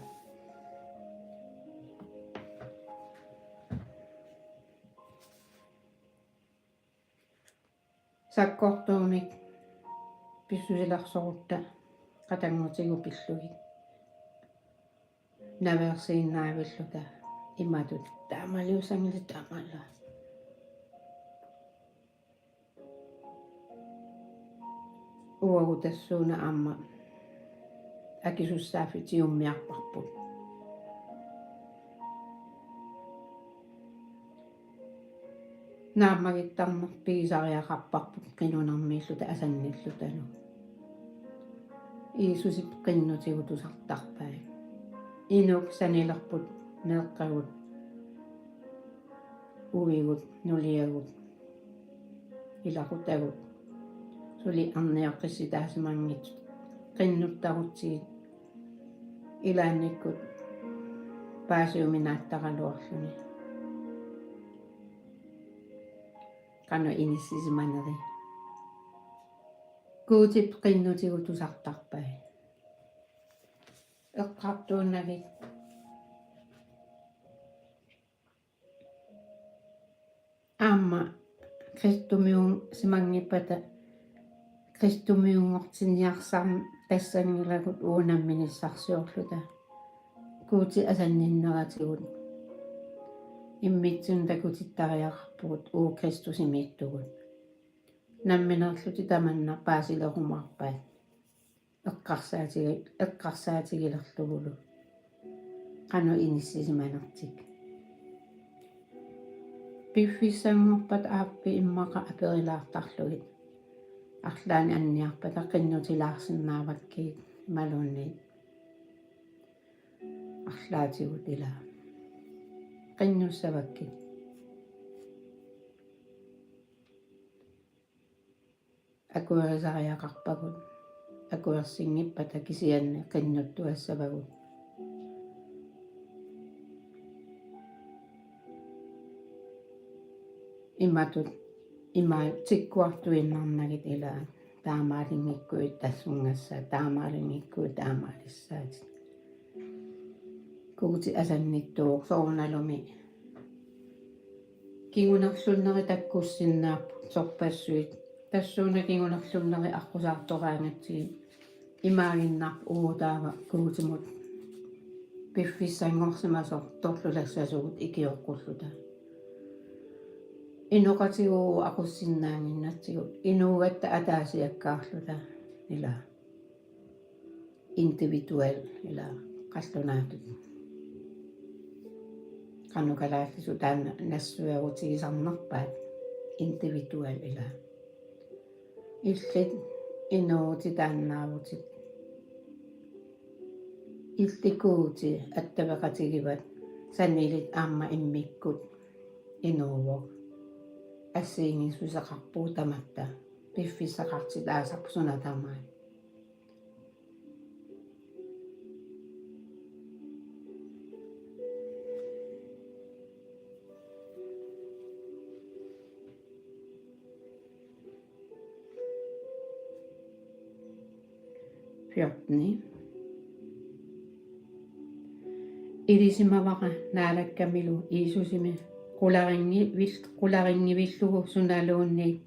Sakkortuumik pissusilersorutta qatanngutigut pillugit naveersiinnaavilluta imatut taamaaliussanngilatit taamaallaat. Uagut tassuuna aamma akisussaaffik tiummiarparput. Naammagittarnerpigisariaqarparput qinunermiilluta asannillutalu. Jiisusip qinnutigut tusartarpai. Inuk sanilerput meeqqagut, uigut, nuliagut, ilaqutagut, suli arnioqqissitaasimanngitsut qinnuttarutsigit ilaannikkut paasiuminaattaraluarluni. Qanoq inissisimaneri. Guutip qinnutigut tusartarpai. Eqqartuunnagit. Aamma kristumiuusimanngippata kristumiunngortinniarsartassanngilakka uagut namminissarsiorluta. Guuti asanninneratigut immitsinnut takutittariaqarpugut uagut Kristusimiittugut. Nammineerlutit tamanna paasilerumaarpat eqqarsaatigi-, eqqarsaatigilerlugulu qanoq inissisimanertik. Piffissanngorpat aappi immaqa aperilaartarlugit. Arlaannik anniarpata qinnutilaarsinnaavakkit imaluunniit arlaatigut ilaa qinnussavakkit. Akuerisariaqarpagut, akuersinngippata kisianni qinnuttuassavagut. Imatut, ima tikkuartuinnarnagit ilaa, taamaalinngikkuit tassunngassaat, taamaalinngikkuit taamaalissaatit. Guuti asannittuuvoq soorunalumi kingunerlunneri takkussinnaapput sorpassuit. Tassuuna kingunerlunneri aqqusaartoraangatsigit imaaginnarpoq uagut taava Guutimut piffissanngorsimasoq torlulassasugut ikioqqulluta. Inoqatigut aqussinnaannginnatsigu inuugatta ataasiakkaarluta ilaa. Individuel ilaa qallunaatut. Qanoq kalaallisut taanna nassuerutigisarnerpaat individuel ilaa. Illit inuutit taannaavutit. Illit Guuti attaveqatigivat sanilit aamma immikkut inuuvoq. Assigiinngissuseqarpugut tamatta. Piffissaqartitaasarput suna tamaat. Fjorten. Ilisimavara Naalakkamilu Jiisusimit qularinngivil-, qularinngivillugu sunaluunniit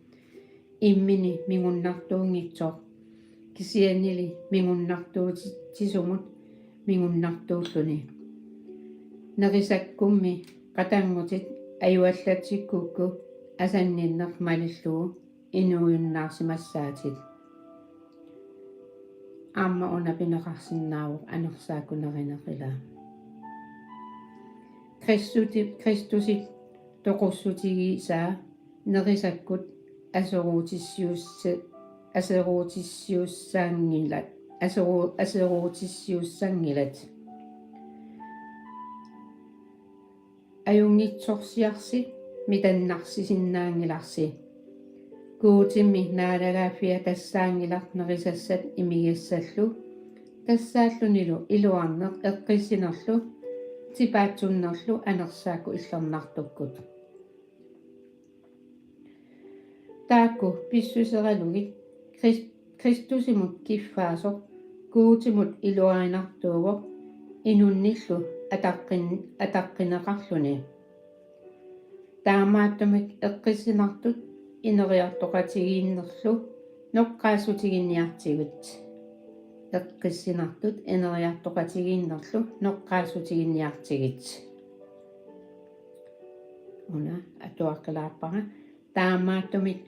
immini mingunnartuunngitsoq, kisiannili mingunnartuutitsisumut mingunnartuulluni. Nerisakkummi qatanngutit ajuallatsikkukkit asanninneq malillugu inuujunnaarsimassaatit. Aamma una pineqarsinnaavoq anersaakkut nerineq, ilaa. Kristuti-, Kristusip toqussutigisaa nerisakkut aseruutissiussa-, aseruutissiussanngilat, aseru-, aseruutissiussanngilat. Ajunngitsorsiarsi mitannarsisinnaanngilarsi. Guutimi naalagaaffia tassaanngilaq nerisassat imigassallu, tassaallunilu iluarneq eqqissinerlu tipaatsunnerlu anersaakkut illernartukkut. Taakku pissuseralugit Kris-, Kristusimut kiffaasoq Guutimut iluarinartuuvoq inunnillu ataqqin-, ataqqineqarluni. Taamaattumik eqqissinartut ineriartoqatigiinnerlu noqqaassutiginiartigit. Eqqissinartut ineriartoqatigiinnerlu noqqaassutiginiartigit. Una atuaqqilaarpara. Taamaattumik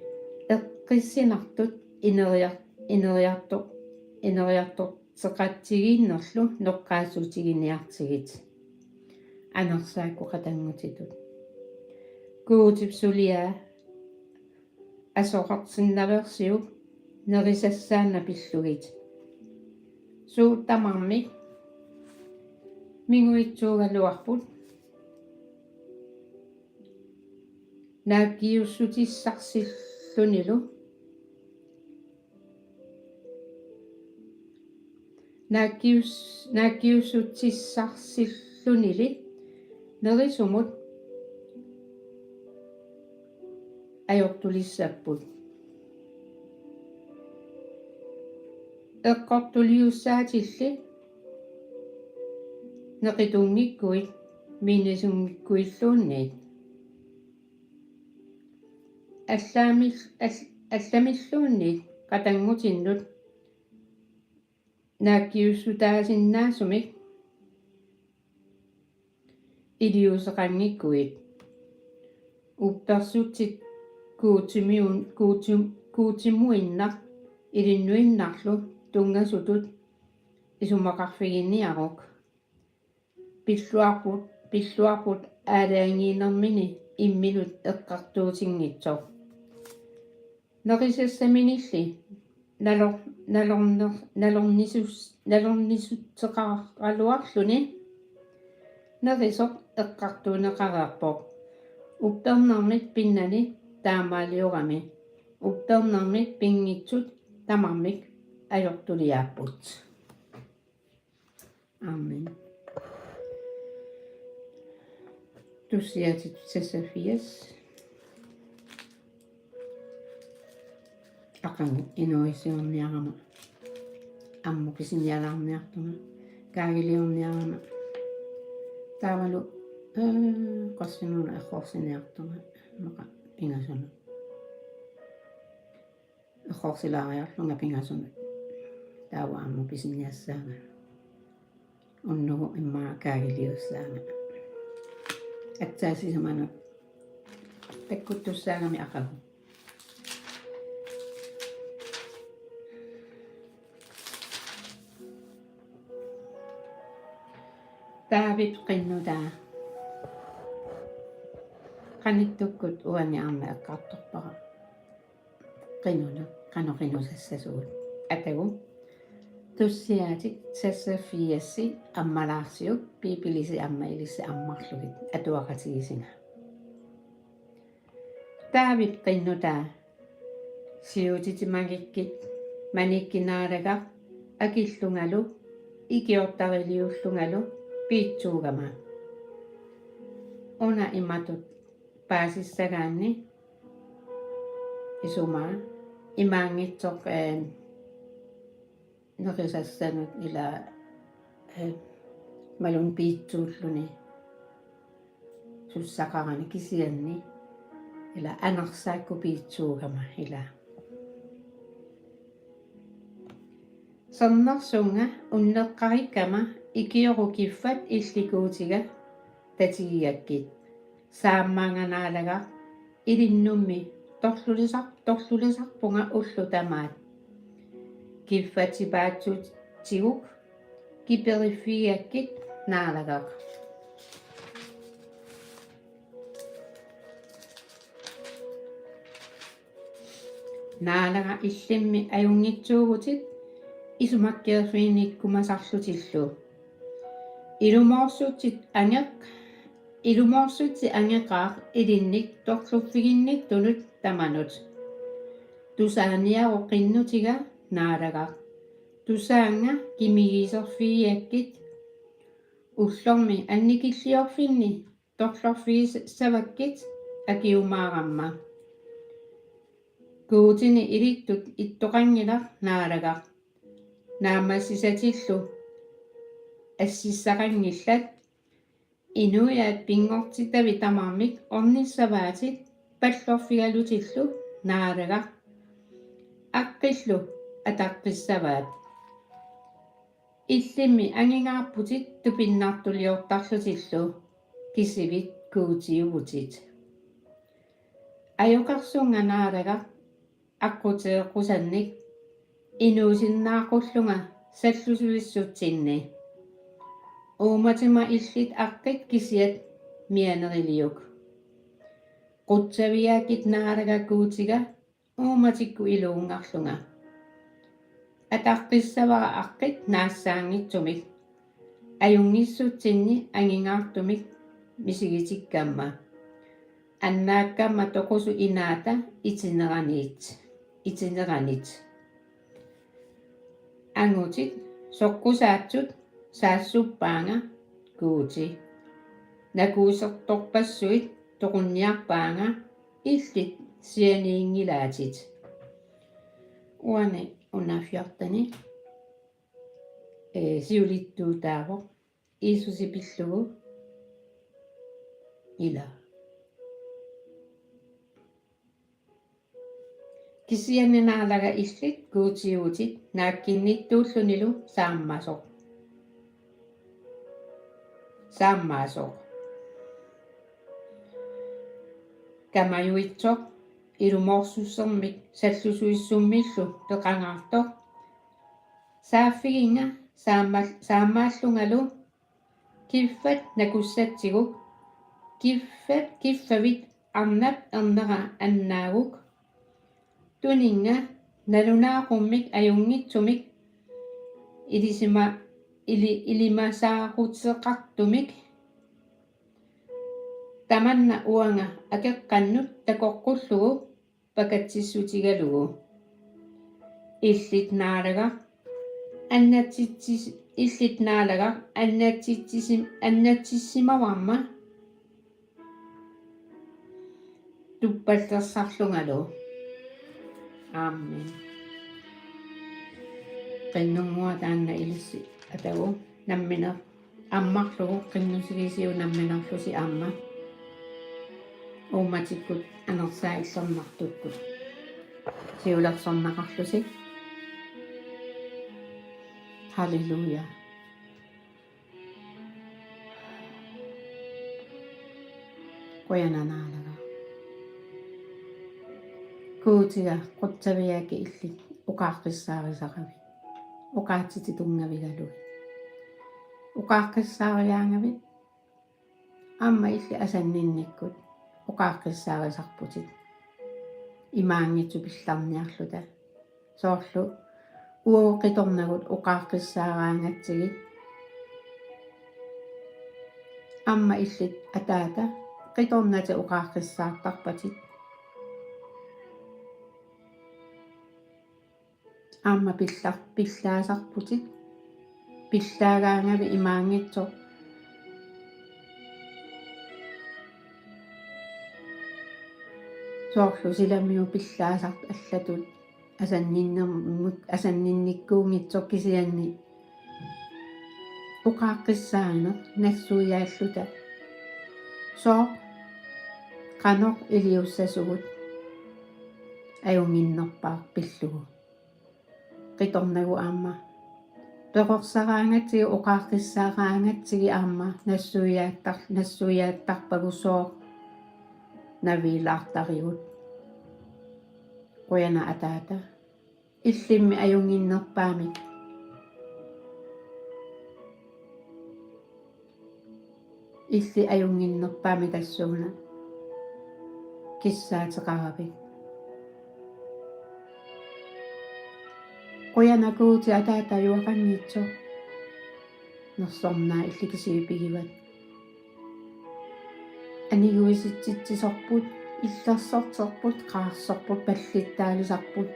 eqqissinartut ineriar-, ineriarto-, ineriartorteqatigiinnerlu noqqaassutiginiartigit. Anersaakkut qatanngutitut. Guutip suliaa asoqarsinnaversiuk nerisassaanna pillugit. Suut tamarmik minguitsuugaluarput naakkiussutissarsiullunilu, naakkius-, naakkiussutissarsiullunili nerisumut ajortulissapput. Eqqortuliussaatilli neqitunngikkuit minnisunngikkuilluunniit. Allamil-, all-, allamilluunniit qatanngutinnut naakkiussutaasinnaasumik iliuuseqanngikkuit. Uppersutsit Guutimiun-, Guutim-, Guutimuinnaq ilinnuinnarlu tunngasutut isumaqarfiginiaruk. Pilluarput, pilluarput aalajangiinermini imminut eqqartuutinngitsoq. Nerisassaminilli nalor-, nalorner-, nalornisus-, nalornisutseqaraluarluni nerisoq eqqartuunneqareerpoq. Uppernermit pinnani taamaaliorami. Uppernermit pinngitsut tamarmik ajortuliaapput. Amen. Tussiatit seksogfirs. Aqagu inuuissiorniarama, ammut pisinialaarniartunga, kaagiliorniarama. Taavalu, ee, qassinuuna errorsiniartunga, immaqa pingasunut. Errorsilaariarlunga pingasunut. Taava aamma pisiniassaanga. Unnugu immaqa kaagiliussaanga. Aatsaat sisamanut takkuttussaagami aqagu. David qinnutaa. Qanittukkut uani aamma eqqartorpara. Qinuna, qanoq qinusassasugut. Atagu. Tussiatit seksogfirs ammalaarsiuk, Biibilisi aamma ilissi ammarlugit atuaqatigisinga. David qinnutaa siutitimagikkit Manikkut Naalagaq akillungalu ikiortariliullungalu piitsuugama. Una imatut paasissagaanni isumaa imaanngitsoq, ee, nerisassanut ila, ee, Imaluunniit piitsuulluni sussaqarani kisianni ila anersaakkut piitsuugama ila. Sermersunnga unneqqarikkama ikioruk kiffat illit Guutiga tatigigakkit. Saammaannga Naalagaq, ilinnummi torlulisar-, torlulisarpunga ullut tamaat. Kiffat tipaatsutiguk kiperiffigigakkit Naalagaq. Naalagaq, illimmi ajunngitsuuvutit isumakkeerfiginikkumasarlutillu. Ilumoorsutsit angeq-, ilumoorsutsit angeqaaq ilinnik torluffiginnittunut tamanut. Tusaaniaruk qinnutiga Naalagaq. Tusaannga kimigiiserfigigakkit. Ullormi annikilliorfinni torlorfigissavakkit akiumaaramma. Guutini ilittut ittoqanngilaq Naalagaq. Naammassisatillu assissaqanngillat. Inuiaat pinngortitavit tamarmik ornissavaatit pallorfigalutillu Naalagaq. Aqqillu ataqqissavaat. Illimmi angingaarputit tupinnartuliortarlutillu kisivit Guutiuvutit. Ajoqersunnga Naalagaq aqquteeqqusannik inuusinnaaqqullunga sallusuissutsinni. Uummatima illit aqqit kisiat mianeriliuk. Qutsavigakkit Naalagaq Guutiga uummatikkut iluunngarlunga. Ataqqissavara aqqit naassaanngitsumik. Ajunngissutsinni angingaartumik misigitikkamma. Annaakkamma toqusut inaata itineranit. Itineranit. Angutit soqqusaatsut saassuppaannga Guuti. Nakuusertorpassuit toqunniarpaannga illit sianiinngilaatit. Uani una fjorteni, ee, siulittuutaavoq Jiisusi pillugu ila. Kisianni Naalagaq illit Guutiuvutit naakkinnittuullunilu saammasoq. Saammaasoq. Kamajuitsoq ilumoorsussermik sallusuissummillu peqangaartoq. Saaffiginnga saamma-, saammaallungalu kiffat nakussatsigu, kiffat, kiffavit arnap ernera annaaguk. Tuninnga nalunaaqummik ajunngitsumik ilisima-, ili-, ilimasaaruteqartumik. Tamanna uanga akeqqannut takoqqullugu pakatsissutigalugu. Illit Naalagaq annatitsis-, illit Naalagaq annatitsisim-, annatsissimavarma tuppallersarlungalu. Amen. Qinnunnguaq taanna ilissi atagu nammineq ammarlugu qinnusigisiuk nammineerlusi aamma uummatikkut anersaallernartukkut siulersorneqarlusi. Halleluja. Qujanaq Naalagaq. Guutiga qutsavigakkit illit oqaaqqissaarisaqavit. Oqaatsitik tunngavigalugit. Oqaaqqissaariaangavit aamma illit asanninnikkut oqaaqqissaarisarputit. Imaanngitsoq pillarniarluta. Soorlu uagut qitornagut oqaaqqissaaraangatsigit. Aamma illit Ataata qitornatik oqaaqqissaartarpatit. Aamma pillar-, pillaasarputit. Pillaagaangavit imaanngitsoq. Soorlu silamiut pillaasartut allatut asanninnermik-, asanninnikkuunngitsoq kisianni oqaaqqissaaneq nassuiaalluta. Sooq qanoq iliussasugut ajunnginnerpaaq pillugu. Qitornagu aamma perorsaraangatsigit oqaaqqissaaraangatsigit aamma nassuiaattar-, nassuiaattarpagut sooq naviilaartarigut. Qujanaq Ataata. Illimmi ajunnginnerpaamik. Illit ajunnginnerpaamik tassuuna kissaateqaravit. Qujanaq Guuti Ataata ajuaqanngitsoq. Nersornaat illit kisiat pigivat. Aniguisitsitsisorput, illersorterput, qaarsorput, pallittaalisarput.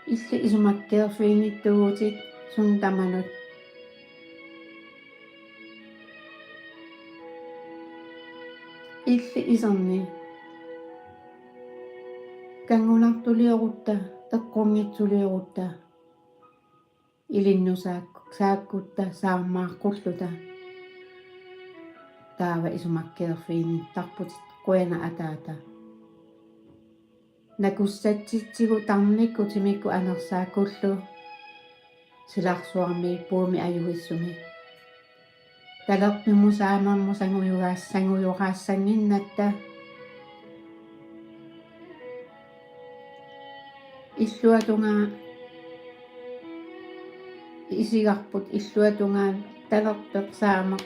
Illit isumakkeerfiginngitsuuvutit suni tamanut. Illit iserni kanngunartuliorutta, eqqunngitsuliorutta. Ilinnut saak-, saakkutta saammaaqquulluta. Taava isumakkeerfiginnittarputit. Qujanaq Ataata. Nakussatsitsigut tarnikkut timikkut anersaakkullu silarsuarmi puumi ajugissumi. Talerpimmut saamammut sangujugaas-, sangujoraassanginnatta. Illuatungaa isigarput, illuatungaa talerpeq saamaq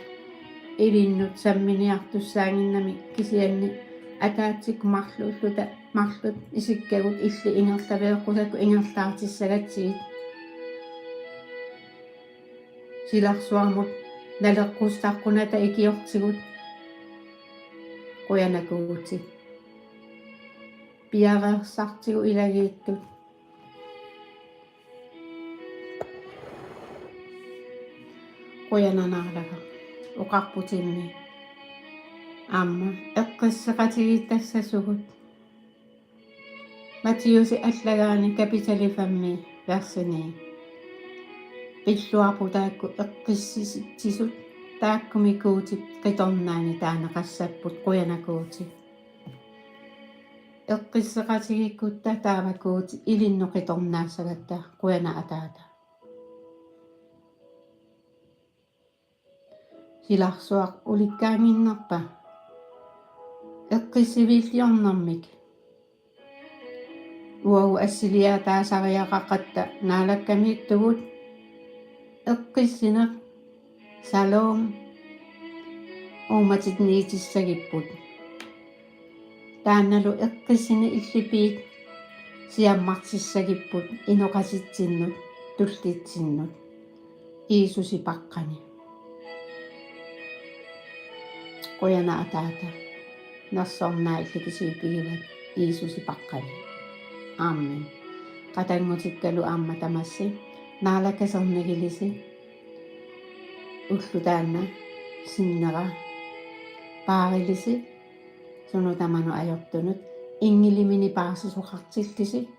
ilinnut samminiartussaaginnami, kisianni ataatsikkut marluulluta, marluk isikkagut illit ingerlaveeqqusakka ingerlaartissagatsigit. Silarsuarmut naleqqussaqqunata ikiortigut. Qujanaq Guuti. Piareersartigut ilagiittut. Qujanaq Naalagaq. Oqarputimmi aamma eqqisseqatigiittassasugut. Matthæusi allagaani kapitali femmi versi ni. Pilluarput taakku eqqissitsisut, taakkumi Guutip qitornaani taaneqassapput. Qujanaq Guuti. Eqqisseqatigiikkutta taava Guuti ilinnut qitornaassagatta. Qujanaq Ataata. Silarsuaq ulikkaannginnerpa eqqissiviilliornermik? Uagut assiliaataasariaqaqatta Naalakkamiittugut eqqissineq, shalom, uummatinnittissagipput. Taannalu eqqissineq illit piit siammartissagipput inoqatitsinnut tullitsinnut Jiisusip aqqani. Qujanaq Ataata. Nersornaat illit kisiat pigivat Jiisusip aqqani. Amen. Qatanngutikkalu aamma tamassi naalakasernigilisi, ulloq taanna sinnera paarilisi, sunut tamanut ajortunut inngiliminit paarsisoqartillisi,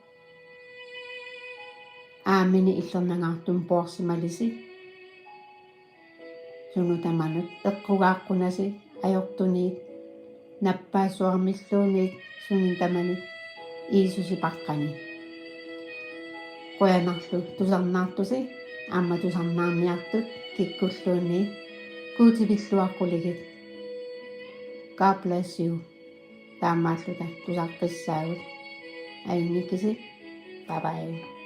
aamini illernangaartumik poorsimalisi, sunut tamanut eqqugaaqqunasi ajortuniit, nappaassuarmilluunniit sunut tamanut Jiisusip aqqani. Qujanarlu tusarnaartusi, aamma tusarnaarniartut kikkulluunniit Guuti pilluaqquligit. God bless you. Taamaalluta tusaqqissaagut. Ajunngikisi. Bye bye.